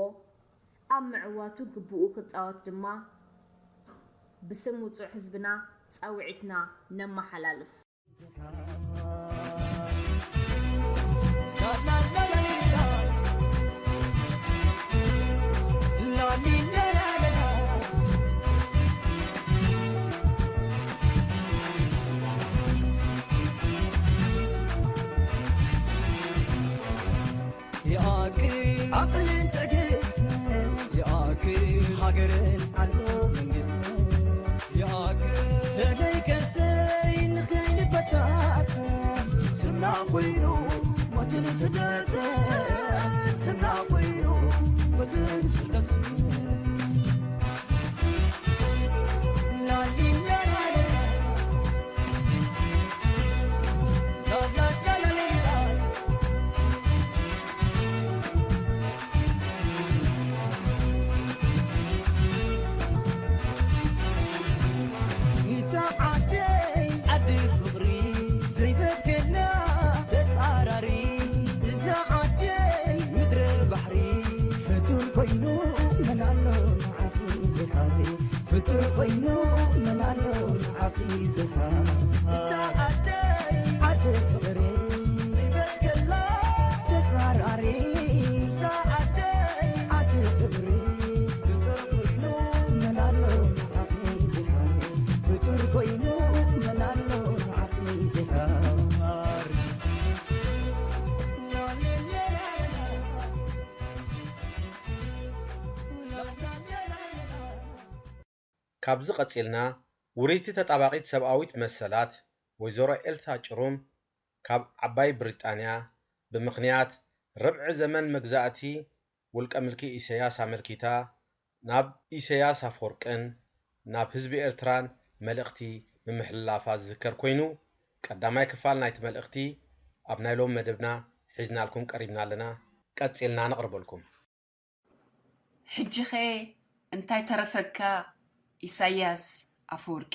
ኣብ ምዕዋቱ ግቡኡ ክጻወት ድማ ብስም ውጹዕ ህዝብና ጻውዒትና ነመሓላልፍ። ይኣክል ዓቕልን ትዕግስትን፣ ይኣክል ሃገርን ዓርኩ መንግስትን፣ ይኣክል ሰደይ ከሰይ ንኸይንበታት፣ ስምና ኮይኑ ሞትን ስደትን፣ ስምና ኮይኑ ሞትን ስደትን። እዛ ዓደይ ዓዲ ፍቕሪ ዘይበገና ተጻራሪ፣ እዛ ዓደይ ምድረ ባሕሪ ፍቱር ኮይኑ መን ኣሎ ንዓኺ ዝሓሪ፣ ፍጡር ኮይኑ መን ኣሎ ንዓኺ ዝሓ። እታ ዓደይ ዓዲ ፍቕሪ ዘይበትከላ ተጻራሪ። እታ ዓደይ ዓዲ ፍቕሪ ፍጡር ኮይኑ መን ኣሎ ንዓኺ ዝሓ። ፍጡር ኮይኑ መን ኣሎ ንዓኺ ዝሓ። ካብዚ ቀጺልና ውርይቲ ተጣባቒት ሰብኣዊት መሰላት ወይዘሮ ኤልሳ ጭሩም ካብ ዓባይ ብሪጣንያ ብምኽንያት ርብዒ ዘመን መግዛእቲ ውልቀ ምልኪ ኢሰያስ ኣመልኪታ ናብ ኢሰያስ ኣፈወርቅን ናብ ህዝቢ ኤርትራን መልእኽቲ ምምሕልላፋ ዝዝከር ኮይኑ፣ ቀዳማይ ክፋል ናይቲ መልእኽቲ ኣብ ናይ ሎሚ መደብና ሒዝናልኩም ቀሪብና ኣለና። ቀጺልና ነቕርበልኩም። ሕጂኸ እንታይ ተረፈካ ኢሳያስ ኣፈወርቂ?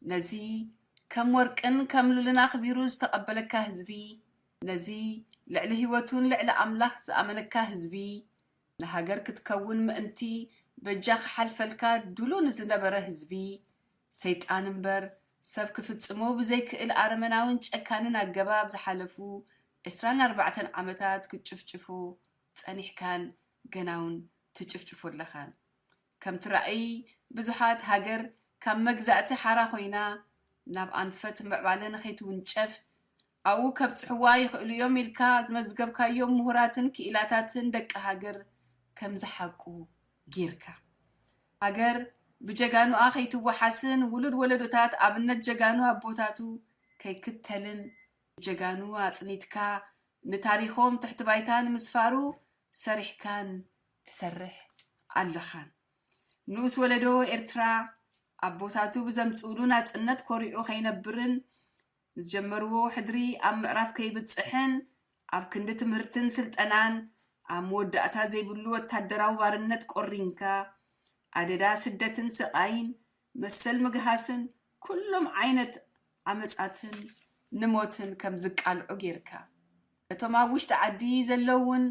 ነዚ ከም ወርቅን ከም ሉልን ኣኽቢሩ ዝተቐበለካ ህዝቢ፣ ነዚ ልዕሊ ህይወቱን ልዕሊ ኣምላኽ ዝኣመነካ ህዝቢ፣ ንሃገር ክትከውን ምእንቲ በጃ ክሓልፈልካ ድሉ ንዝነበረ ህዝቢ፣ ሰይጣን እምበር ሰብ ክፍጽሞ ብዘይክእል ኣረመናውን ጨካንን ኣገባብ ዝሓለፉ ዕስራን ኣርባዕተን ዓመታት ክትጭፍጭፎ ጸኒሕካን ገናውን ትጭፍጭፎ ኣለኻን። ከምቲ ራእይ ብዙሓት ሃገር ካብ መግዛእቲ ሓራ ኮይና ናብ ኣንፈት ምዕባለ ንኸይትውንጨፍ ኣብኡ ከብጽሕዋ ይኽእሉ እዮም ኢልካ ዝመዝገብካዮም ምሁራትን ክኢላታትን ደቂ ሃገር ከም ዝሓቁ ጌርካ። ሃገር ብጀጋኑኣ ከይትወሓስን ውሉድ ወለዶታት ኣብነት ጀጋኑ ኣቦታቱ ከይክተልን ብጀጋኑ ኣጽኒትካ ንታሪኾም ትሕቲ ባይታ ንምስፋሩ ሰሪሕካን ትሰርሕ ኣለኻን። ንኡስ ወለዶ ኤርትራ ኣቦታቱ ብዘምጽኡሉ ናጽነት ኮሪዑ ከይነብርን ዝጀመርዎ ሕድሪ ኣብ ምዕራፍ ከይብጽሕን ኣብ ክንዲ ትምህርትን ስልጠናን ኣብ መወዳእታ ዘይብሉ ወታደራዊ ባርነት ቆሪንካ ኣደዳ ስደትን ስቓይን መሰል ምግሃስን ኩሎም ዓይነት ዓመጻትን ንሞትን ከም ዝቃልዑ ጌርካ። እቶም ኣብ ውሽጢ ዓዲ ዘለውን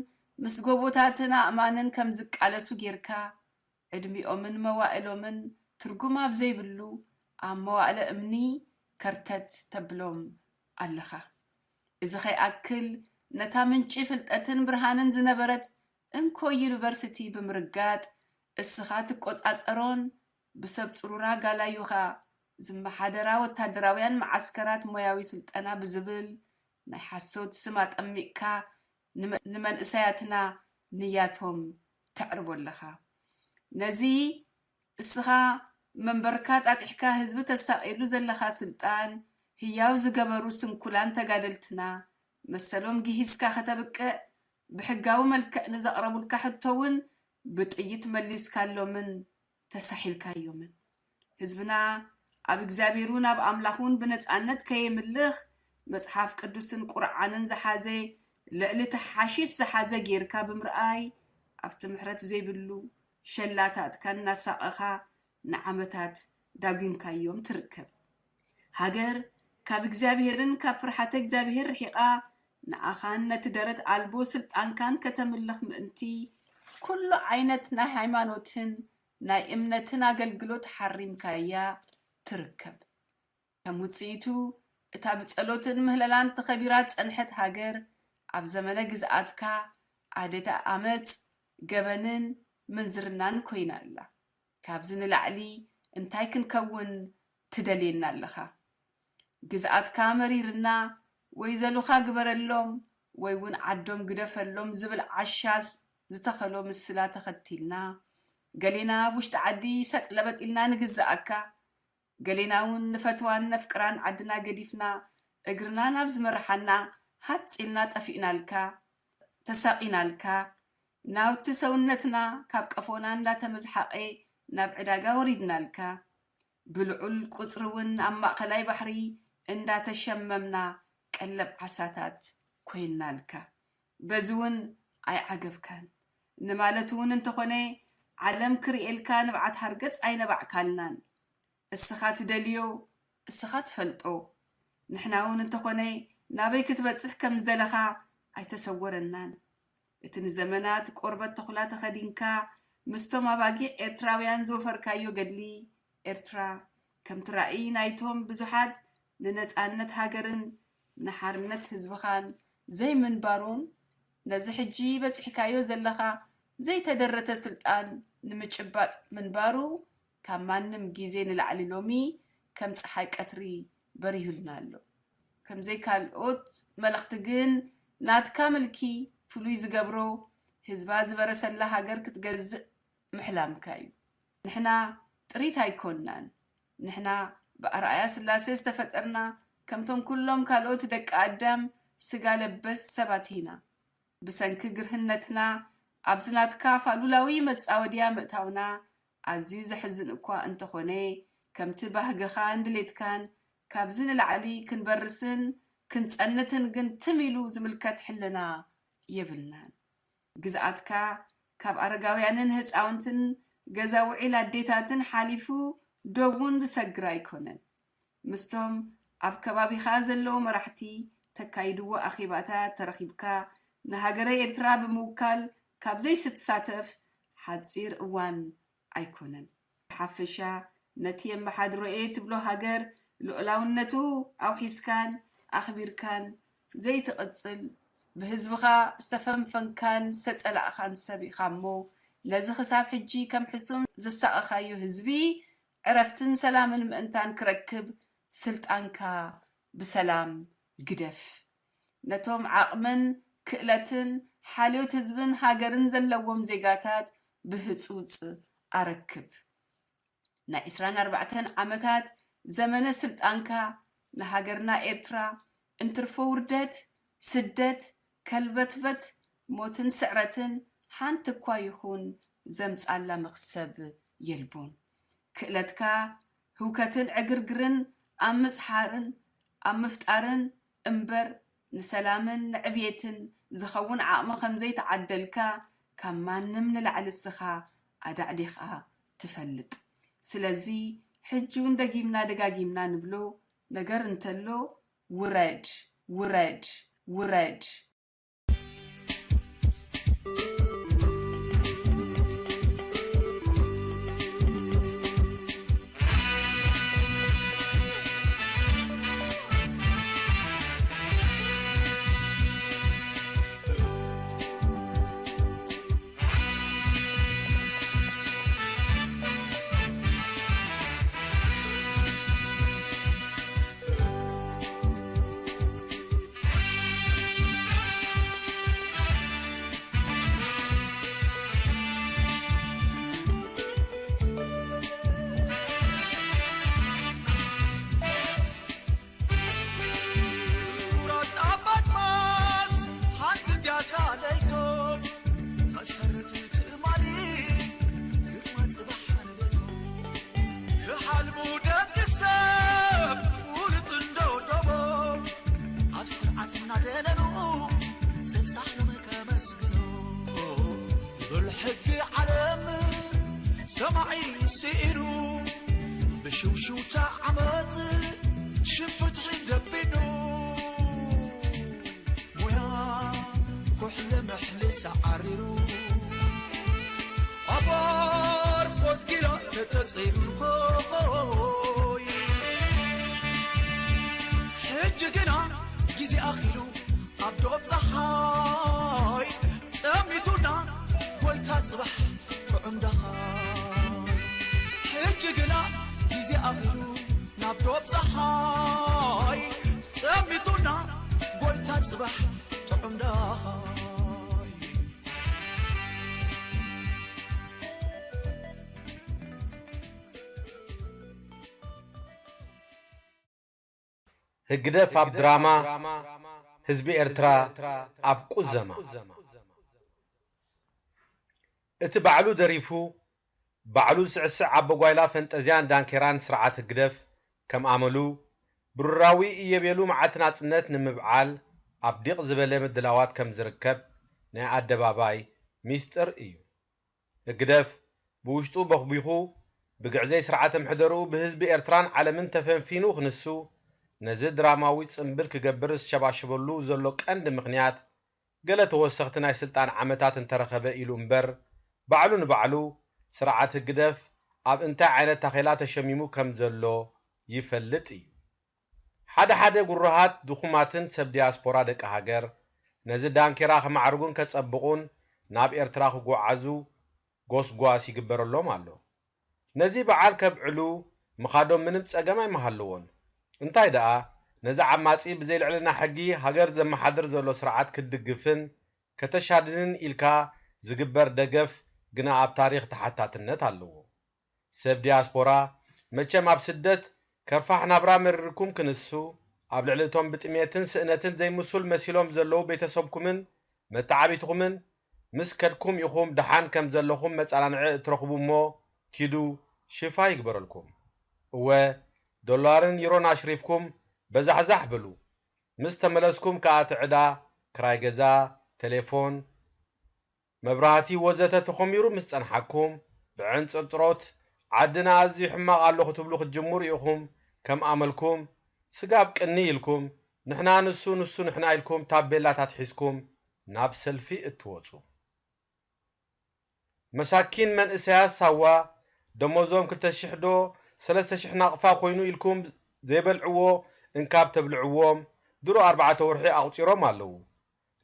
ምስ ጎቦታትን ኣእማንን ከም ዝቃለሱ ጌርካ ዕድሚኦምን መዋእሎምን ትርጉም ኣብ ዘይብሉ ኣብ መዋእለ እምኒ ከርተት ተብሎም ኣለኻ። እዚ ከይኣክል ነታ ምንጪ ፍልጠትን ብርሃንን ዝነበረት እንኮ ዩኒቨርሲቲ ብምርጋጥ እስኻ ትቆጻጸሮን ብሰብ ጽሩራ ጋላዩኻ ዝመሓደራ ወታደራውያን መዓስከራት ሞያዊ ስልጠና ብዝብል ናይ ሓሶት ስም ኣጠሚቕካ ንመንእሰያትና ንያቶም ተዕርቦ ኣለኻ። ነዚ እስኻ መንበርካ ጣጢሕካ ህዝቢ ተሳቒሉ ዘለኻ ስልጣን ህያው ዝገበሩ ስንኩላን ተጋደልትና መሰሎም ግሂስካ ከተብቅዕ ብሕጋዊ መልክዕ ንዘቕረቡልካ ሕቶ እውን ብጥይት መሊስካሎምን ተሳሒልካዮምን። ህዝብና ኣብ እግዚኣብሔሩን ኣብ ኣምላኹን ብነጻነት ከየምልኽ መጽሓፍ ቅዱስን ቁርዓንን ዝሓዘ ልዕሊ እቲ ሓሺሽ ዝሓዘ ጌርካ ብምርኣይ ኣብቲ ምሕረት ዘይብሉ ሸላታትካ እናሳቐኻ ንዓመታት ዳጒንካዮም ትርከብ። ሃገር ካብ እግዚኣብሔርን ካብ ፍርሓተ እግዚኣብሔር ርሒቓ ንዓኻን ነቲ ደረት ኣልቦ ስልጣንካን ከተምልኽ ምእንቲ ኩሉ ዓይነት ናይ ሃይማኖትን ናይ እምነትን ኣገልግሎት ሓሪምካያ ትርከብ። ከም ውጽኢቱ እታ ብጸሎትን ምህለላን ተኸቢራ ዝጸንሐት ሃገር ኣብ ዘመነ ግዝኣትካ ኣደዳ ኣመጽ፣ ገበንን ምንዝርናን ኮይና ኣላ። ካብዚ ንላዕሊ እንታይ ክንከውን ትደልየና ኣለኻ? ግዝኣትካ መሪርና ወይ ዘሉኻ ግበረሎም ወይ እውን ዓዶም ግደፈሎም ዝብል ዓሻስ ዝተኸሎ ምስላ ተኸቲልና ገሌና ኣብ ውሽጢ ዓዲ ሰጥ ለበጥ ኢልና ንግዝኣካ፣ ገሌና እውን ንፈትዋን ነፍቅራን ዓድና ገዲፍና እግርና ናብ ዝመርሓና ሃጽ ኢልና ጠፊእናልካ፣ ተሳቒናልካ፣ ናውቲ ሰውነትና ካብ ቀፎና እንዳተመዝሓቐ ናብ ዕዳጋ ወሪድናልካ፣ ብልዑል ቁጽሪ እውን ኣብ ማእኸላይ ባሕሪ እንዳተሸመምና ቀለብ ዓሳታት ኮይንናልካ። በዚ እውን ኣይዓገብካን። ንማለት እውን እንተኾነ ዓለም ክርእየልካ ንብዓት ሃርገጽ ኣይነባዕካልናን። እስኻ ትደልዮ እስኻ ትፈልጦ። ንሕና እውን እንተኾነ ናበይ ክትበጽሕ ከም ዝደለኻ ኣይተሰወረናን። እቲ ንዘመናት ቆርበት ተኹላ ተኸዲንካ ምስቶም ኣባጊዕ ኤርትራውያን ዝወፈርካዮ ገድሊ ኤርትራ ከምቲ ራእይ ናይቶም ብዙሓት ንነጻነት ሃገርን ንሓርነት ህዝብኻን ዘይምንባሩን ነዚ ሕጂ በጺሕካዮ ዘለኻ ዘይተደረተ ስልጣን ንምጭባጥ ምንባሩ ካብ ማንም ግዜ ንላዕሊ ሎሚ ከም ጸሓይ ቀትሪ በሪሁልና ኣሎ። ከምዘይ ካልኦት መለኽቲ ግን ናትካ ምልኪ ፍሉይ ዝገብሮ ህዝባ ዝበረሰላ ሃገር ክትገዝእ ምሕላምካ እዩ። ንሕና ጥሪት ኣይኮንናን። ንሕና ብኣርኣያ ስላሴ ዝተፈጠርና ከምቶም ኩሎም ካልኦት ደቂ ኣዳም ስጋ ለበስ ሰባት ኢና። ብሰንኪ ግርህነትና ኣብዚ ናትካ ፋሉላዊ መጻወድያ ምእታውና ኣዝዩ ዘሕዝን እኳ እንተኾነ፣ ከምቲ ባህግኻን ድሌትካን ካብዚ ንላዕሊ ክንበርስን ክንጸንትን ግን ትም ኢሉ ዝምልከት ሕልና የብልናን። ግዝኣትካ ካብ ኣረጋውያንን ህጻውንትን ገዛ ውዒል ኣዴታትን ሓሊፉ ዶብ እውን ዝሰግር ኣይኮነን። ምስቶም ኣብ ከባቢኻ ዘለዉ መራሕቲ ተካይድዎ ኣኼባታት ተረኺብካ ንሃገረ ኤርትራ ብምውካል ካብ ዘይትሳተፍ ሓጺር እዋን ኣይኮነን። ብሓፈሻ ነቲ የመሓድሮ'የ ትብሎ ሃገር ልኡላውነቱ ኣውሒስካን ኣኽቢርካን ዘይትቕጽል፣ ብህዝብኻ ዝተፈንፈንካን ዝተጸላእኻን ሰብ ኢኻ እሞ፣ ነዚ ክሳብ ሕጂ ከም ሕሱም ዘሳቐኻዮ ህዝቢ ዕረፍትን ሰላምን ምእንታን ክረክብ ስልጣንካ ብሰላም ግደፍ። ነቶም ዓቕምን ክእለትን ሓልዮት ህዝብን ሃገርን ዘለዎም ዜጋታት ብህጹጽ ኣረክብ። ናይ ዕስራን ኣርባዕተን ዓመታት ዘመነ ስልጣንካ ንሃገርና ኤርትራ እንትርፎ ውርደት፣ ስደት፣ ከልበትበት፣ ሞትን ስዕረትን ሓንቲ እኳ ይኹን ዘምጻላ መኽሰብ የልቦን። ክእለትካ ህውከትን ዕግርግርን ኣብ ምጽሓርን ኣብ ምፍጣርን እምበር፣ ንሰላምን ንዕብየትን ዝኸውን ዓቕሚ ከም ዘይተዓደልካ ካብ ማንም ንላዕሊ እስኻ ኣዳዕዲኻ ትፈልጥ። ስለዚ ሕጂ እውን ደጊምና ደጋጊምና ንብሎ ነገር እንተሎ፣ ውረድ፣ ውረድ፣ ውረድ። ህግደፍ ኣብ ድራማ፣ ህዝቢ ኤርትራ ኣብ ቁዘማ። እቲ ባዕሉ ደሪፉ፣ ባዕሉ ዝስዕስዕ ኣቦ ጓይላ ፈንጠዝያን ዳንኬራን ስርዓት ህግደፍ፣ ከም ኣመሉ፣ ብሩራዊ እየቤሉ መዓልቲ ናጽነት ንምብዓል ኣብ ዲቕ ዝበለ ምድላዋት ከም ዝርከብ ናይ ኣደባባይ ሚስጥር እዩ። ህግደፍ ብውሽጡ በኽቢኹ፣ ብግዕዘይ ስርዓተ ምሕደርኡ ብህዝቢ ኤርትራን ዓለምን ተፈንፊኑ ክንሱ፣ ነዚ ድራማዊ ጽምብል ክገብር ዝሸባሸበሉ ዘሎ ቀንዲ ምኽንያት፣ ገለ ተወሰኽቲ ናይ ስልጣን ዓመታት እንተረኸበ ኢሉ እምበር፣ ባዕሉ ንባዕሉ ስርዓት ህግደፍ ኣብ እንታይ ዓይነት ታኼላ ተሸሚሙ ከም ዘሎ ይፈልጥ እዩ። ሓደ ሓደ ጉሩሃት ድኹማትን ሰብ ዲያስፖራ ደቂ ሃገር፣ ነዚ ዳንኬራ ከማዕርጉን ከጸብቑን ናብ ኤርትራ ክጓዓዙ ጎስጓስ ይግበረሎም ኣሎ። ነዚ በዓል ከብዕሉ ምኻዶም ምንም ጸገም ኣይምሃለዎን። እንታይ ደኣ፣ ነዚ ዓማጺ ብዘይ ልዕልና ሕጊ ሃገር ዘመሓድር ዘሎ ስርዓት ክትድግፍን ከተሻድንን ኢልካ ዝግበር ደገፍ ግና ኣብ ታሪኽ ተሓታትነት ኣለዎ። ሰብ ዲያስፖራ መቸም ኣብ ስደት ከርፋሕ ናብራ መሪርኩም ክንሱ፣ ኣብ ልዕሊ እቶም ብጥሜትን ስእነትን ዘይምሱል መሲሎም ዘለዉ ቤተሰብኩምን መተዓቢትኹምን ምስ ከድኩም ኢኹም ደሓን ከም ዘለኹም መጸናንዒ እትረኽቡ እሞ፣ ኪዱ ሽፋ ይግበረልኩም። እወ፣ ዶላርን ዩሮን ኣሽሪፍኩም በዛሕዛሕ በሉ። ምስ ተመለስኩም ከኣ እቲ ዕዳ፣ ክራይ ገዛ፣ ቴሌፎን፣ መብራህቲ ወዘተ ተኾሚሩ ምስ ጸንሓኩም፣ ብዕንጽርጽሮት ዓድና ኣዝዩ ሕማቕ ኣሎ ክትብሉ ክትጅምሩ ኢኹም። ከም ኣመልኩም፣ ስጋብ ቅንይ ኢልኩም፣ ንሕና ንሱ፣ ንሱ ንሕና ኢልኩም ታቤላታት ሒዝኩም ናብ ሰልፊ እትወጹ። መሳኪን መንእሰያት ሳዋ ደሞዞም ክልተ ሽሕ ዶ ሰለስተ ሽሕ ናቕፋ ኮይኑ ኢልኩም ዘይበልዕዎ እንካብ ተብልዕዎም ድሮ ኣርባዕተ ወርሒ ኣቑጺሮም ኣለዉ።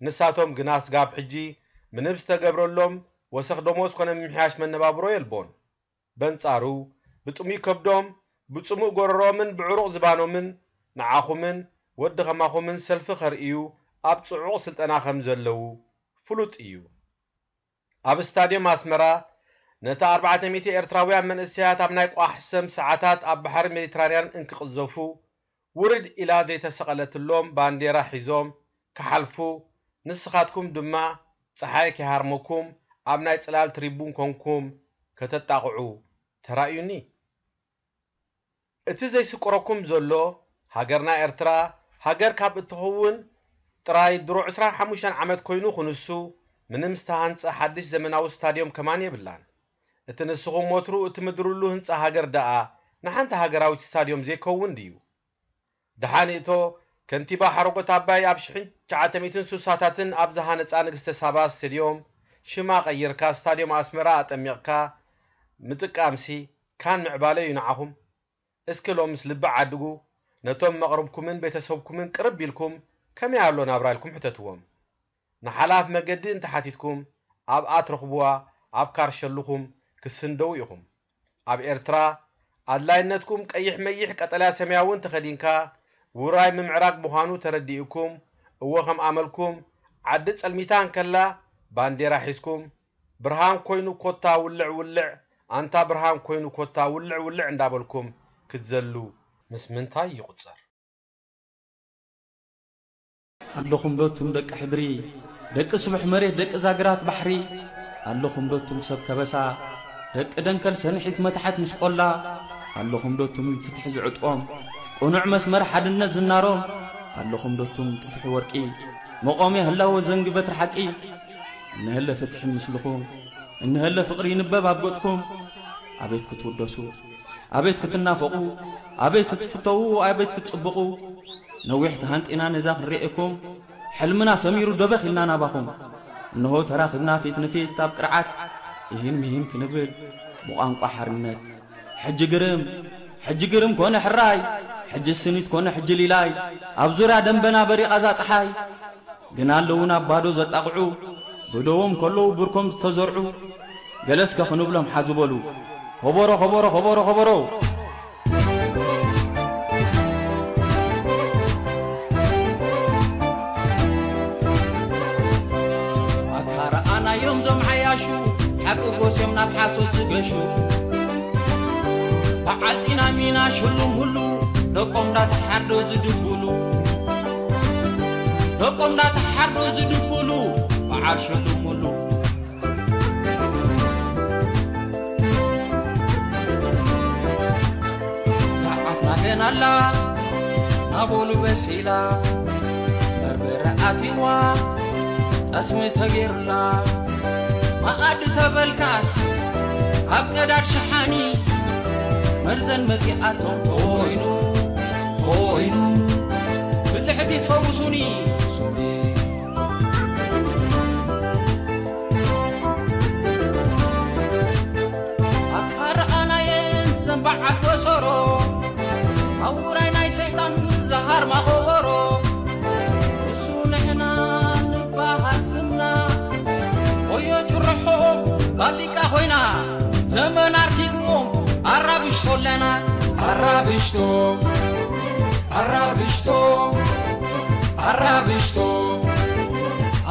ንሳቶም ግና ስጋብ ሕጂ ምንም ዝተገብረሎም ወሰኽ ደሞዝ ኮነ ምምሕያሽ መነባብሮ የልቦን። በንጻሩ ብጥሙይ ከብዶም፣ ብጽሙእ ጎረሮምን ብዕሩቕ ዝባኖምን ንዓኹምን ወዲ ኸማኹምን ሰልፊ ከርእዩ ኣብ ጽዑቕ ስልጠና ከም ዘለዉ ፍሉጥ እዩ። ኣብ ስታድዮም ኣስመራ ነቲ ኣርባዕተ ሚእቲ ኤርትራውያን መንእሰያት ኣብ ናይ ቋሕ ሰም ሰዓታት ኣብ ባሕሪ ሜዲትራንያን እንክቕዘፉ፣ ውርድ ኢላ ዘይተሰቐለትሎም ባንዴራ ሒዞም ክሓልፉ፣ ንስኻትኩም ድማ ጸሓይ ከይሃርመኩም ኣብ ናይ ጽላል ትሪቡን ኮንኩም ከተጣቕዑ ተራእዩኒ። እቲ ዘይስቅረኩም ዘሎ፣ ሃገርና ኤርትራ ሃገር ካብ እትኸውን ጥራይ ድሮ ዕስራን ሓሙሽተን ዓመት ኮይኑ ክንሱ፣ ምንም ዝተሃንጸ ሓድሽ ዘመናዊ ስታድዮም ከማን የብላን። እቲ ንስኹም ወትሩ እትምድርሉ ህንጻ ሃገር ደኣ ንሓንቲ ሃገራዊት ስታድዮም ዘይከውን ድዩ? ደሓን እቶ ከንቲባ ሓረጎት ኣባይ ኣብ ሽሕን ትሽዓተ ሚእትን ስሳታትን ኣብ ዝሃነጻ ንግስተ ሳባ ስቴድዮም ሽማ ቀይርካ ስታድዮም ኣስመራ ኣጠሚቕካ ምጥቃምሲ ካን ምዕባለ እዩ ንዓኹም። እስኪ ሎምስ ልቢ ዓድጉ፣ ነቶም መቕርብኩምን ቤተሰብኩምን ቅርብ ኢልኩም ከመይ ኣሎ ናብራ ኢልኩም ሕተትዎም። ንሓላፍ መገዲ እንተሓቲትኩም ኣብኣ ትረኽብዋ ኣብ ካርሸልኹም ክትስንደዉ ኢኹም። ኣብ ኤርትራ ኣድላይነትኩም ቀይሕ መይሕ ቀጠልያ ሰማያውን ተኸዲንካ ውራይ ምምዕራግ ምዃኑ ተረዲእኩም እወ ከም ኣመልኩም ዓዲ ጸልሚታ እንከላ ባንዴራ ሒዝኩም ብርሃን ኮይኑ ኮታ ውልዕ ውልዕ ኣንታ ብርሃን ኮይኑ ኮታ ውልዕ ውልዕ እንዳበልኩም ክትዘሉ ምስ ምንታይ ይቑጸር? ኣለኹም ዶ ቱም ደቂ ሕድሪ ደቂ ስቡሕ መሬት ደቂ ዛግራት ባሕሪ ኣለኹም ዶ ቱም ሰብ ከበሳ ደቂ ደንከል ሰንሒት መታሕት ምስ ቆላ ኣለኹም ዶ ቱም ፍትሒ ዝዕጥቆም ቅኑዕ መስመር ሓድነት ዝናሮም ኣለኹም ዶ ቱም ጥፍሒ ወርቂ መቖምያ ህላወ ዘንጊ በትሪ ሓቂ እንሀለ ፍትሒ ምስልኹም እንሀለ ፍቕሪ ይንበብ ኣብ ገጽኩም ኣቤት ክትውደሱ ኣቤት ክትናፈቑ ኣቤት ክትፍተዉ ኣቤት ክትጽብቑ ነዊሕ ተሃንጢና ነዛ ክንርእየኩም ሕልምና ሰሚሩ ደበኽ ኢልና ናባኹም እንሆ ተራኺብና ፊት ንፊት ኣብ ቅርዓት እሂን ምሂን ክንብል ብቋንቋ ሓርነት ሕጂ ግርም ሕጂ ግርም ኮነ ሕራይ ሕጂ ስኒት ኮነ ሕጂ ሊላይ ኣብ ዙርያ ደንበና በሪቓ እዛ ጸሓይ ግን ኣለዉ ናብ ባዶ ዘጣቕዑ ብደዎም ከለዉ ብርኮም ዝተዘርዑ ገለስከ ክንብሎም ሓዚ በሉ ከበሮ ከበሮ ከበሮ ከበሮ ኣካ ረኣናዮም ዞም ዓያሹ ሓቂ ጎስዮም ናብ ሓሶት ዝገሹ በዓል ጢና ሚና ሽሉም ሁሉ ደቆም እንዳተሓርዶ ዝድብሉ ደቆም እንዳተሓርዶ ዝድብሉ በዓል ሽሉም ሁሉ ዓትና ገና ኣላ ናቦሉ በሲላ በርበረ ኣትይዋ ጠስሚ ተገይሩላ መኣዲ ተበልካስ ኣብ ቀዳድ ሸሓኒ መርዘን መጺኣቶም ኮይኑ ኮይኑ ብልሕቲ ትፈውሱኒ ኣካረኣናየን ዘንባዓል ወሰሮ ኣውራይ ናይ ሰይጣን ዝሃርማ ኾቦሮ እሱ ንሕና ንባሃል ስምና ወዮ ጭርሖ ባሊቃ ኮይና ዘመን ኣርኪብዎም ኣራብሽቶ ኣለና ኣራብሽቶ ኣራብሽቶ ኣራብሽቶ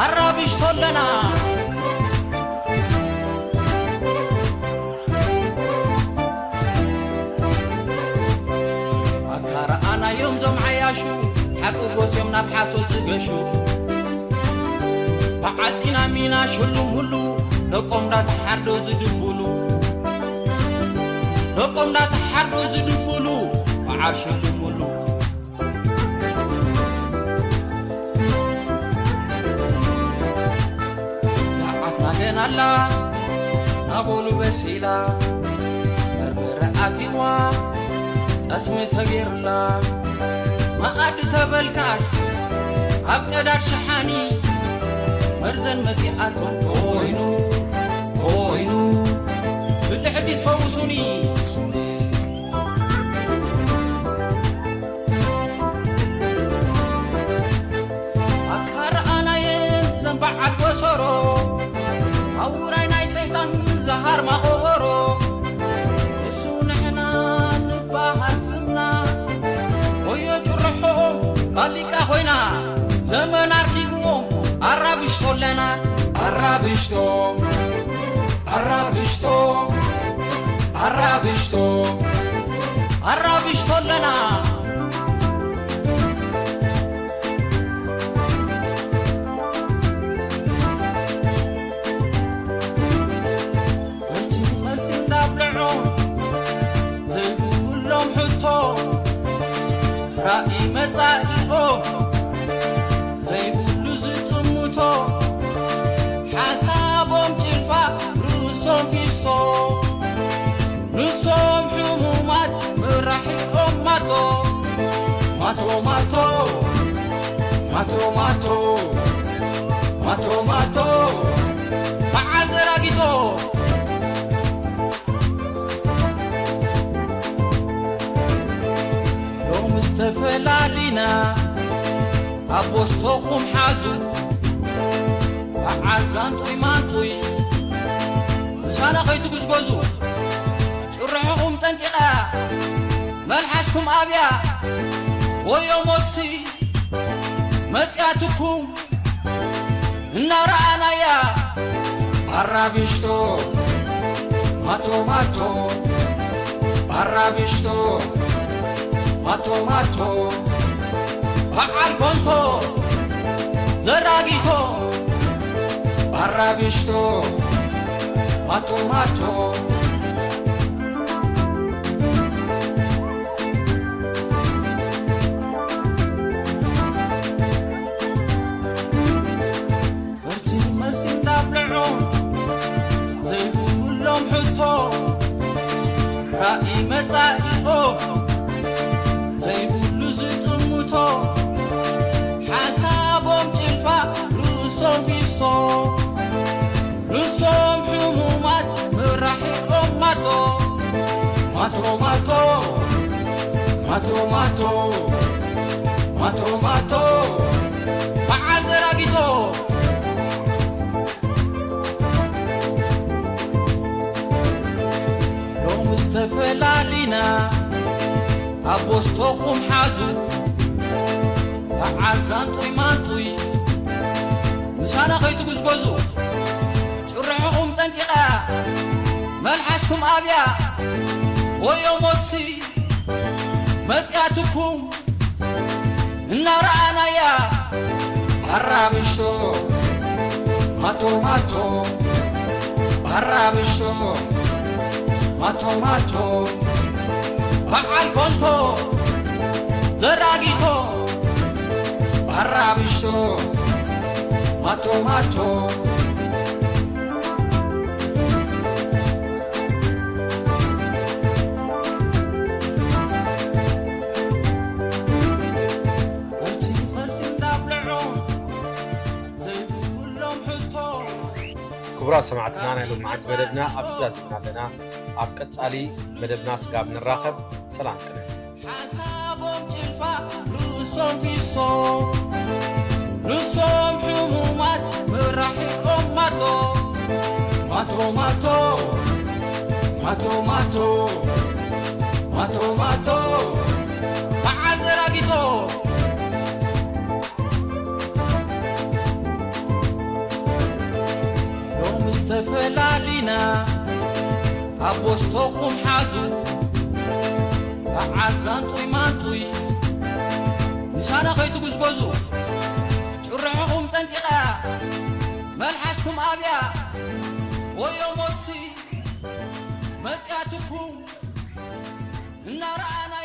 ኣራብሽቶ ኣለና ኣካረኣናዮም ዞም ዓያሹ ሓቂ ጎስዮም ናብ ሓሶት ዝገሹ በዓል ጢና ሚና ሽሉም ሁሉ ደቆም እንዳተሓርዶ ዝድብሉ ደቆም እንዳተሓርዱ ዝድብሉ ብዓርሺ ድምሉ። ንዓትና ገና ኣላ ናቦሉ በሲላ፣ በርበረ ኣትይዋ ጠስሚ ተገይርላ፣ መኣዲ ተበልካስ ኣብ ቀዳድ ሸሓኒ መርዘን መጺኣቶም። ኮይኑ ኮይኑ ብልሕቲ ትፈውሱኒ ሱኒ። ኣካረኣናየን ዘንባዓል በሰሮ ኣውራይ ናይ ሰይጣን ዝሃርማ ቆበሮ። እሱ ንሕና ንበሃል ስምና ወዮ ጭርሖም ባሊቃ ኮይና ዘመን ኣርኪብዎም ኣራብሽቶ ኣለና። ኣራብሽቶ ኣራብሽቶ ኣራብሽቶ ኣራብሽቶ ኣለና። ቅርሲ ቅርሲ እንዳብልዑ ዘይብሎም ሕቶ ራእይ መጻኢኦም ዘይብሉ ዝጥምቶ ሓሳቦም ጭልፋ ርእሶም ፊሶ ንሶም ሕሙማት መራሒኦም ማቶ ማቶ ማቶ ማቶ ማቶ ማቶ ማቶ በዓል ዘራጊቶ ሎምስ ተፈላሊና ኣብ ቦስቶኹም ሓዙ በዓል ዛንጡይ ማንጡይ ምሳና ከይትጉዝጎዙ ጭርሕኹም ጸንቂቓ መልሓስኩም ኣብያ ወዮ ሞትሲ መጽያትኩም እናረኣናያ ኣራብሽቶ ማቶ ማቶ ኣራብሽቶ ማቶ ማቶ በዓል ኮንቶ ዘራጊቶ ኣራብሽቶ ማቶ ማቶ ቅርሲ ቅርሲ እንዳብልዑ ዘይብሎም ሕቶ ራእይ መጻኢኦም ዘይብሉ ዝጥምቶ ሓሳቦም ጭልፋ ርእሶም ፊሶ ንሶም ሕሙማት መራሒኦም ማቶ ማቶ ማቶ ማቶ ማቶ ማቶ ማቶ በዓል ዘራጊቶ ሎምስ ተፈላሊና ኣብ ቦስቶኹም ሓዙ በዓል ዛንጡይ ማንጡይ ምሳና ከይትጉዝጎዙ ጭርሕኹም ጸንቂቓ መልሓስኩም ኣብያ ወዮ ሞትሲ መጽያትኩም እናረኣናያ ኣራብሽቶ ማቶ ማቶ ኣራብሽቶ ማቶ ማቶ በዓል ኮንቶ ዘራጊቶ ኣራብሽቶ ማቶ ማቶ ቅርሲ ቅርሲ እንዳብልዑ ዘይብሎም ሕቶ ክቡራት ሰማዕትና ናይ ሎምዓንቲ መደብና ኣብዚ ዛዚምና ኣለና። ኣብ ቀጻሊ መደብና ስጋብ ንራኸብ ሰላም ቅነ ሓሳቦም ጭልፋ ርእሶም ፊሶ ንሶም ሕሙማት መራሒኦም ማቶ ማቶ ማቶ ማቶ ማቶ ማቶ ማቶ በዓል ዘራጊቶ ሎምስ ተፈላሊና ኣብ ቦስቶኹም ሓዙ በዓል ዛንጡይ ማንጡይ ምሳና ከይትጉዝጎዙ ጭርሕኹም ጸንቂቓ መልሓስኩም ኣብያ ወዮ ሞትሲ መጽያትኩም እናረኣና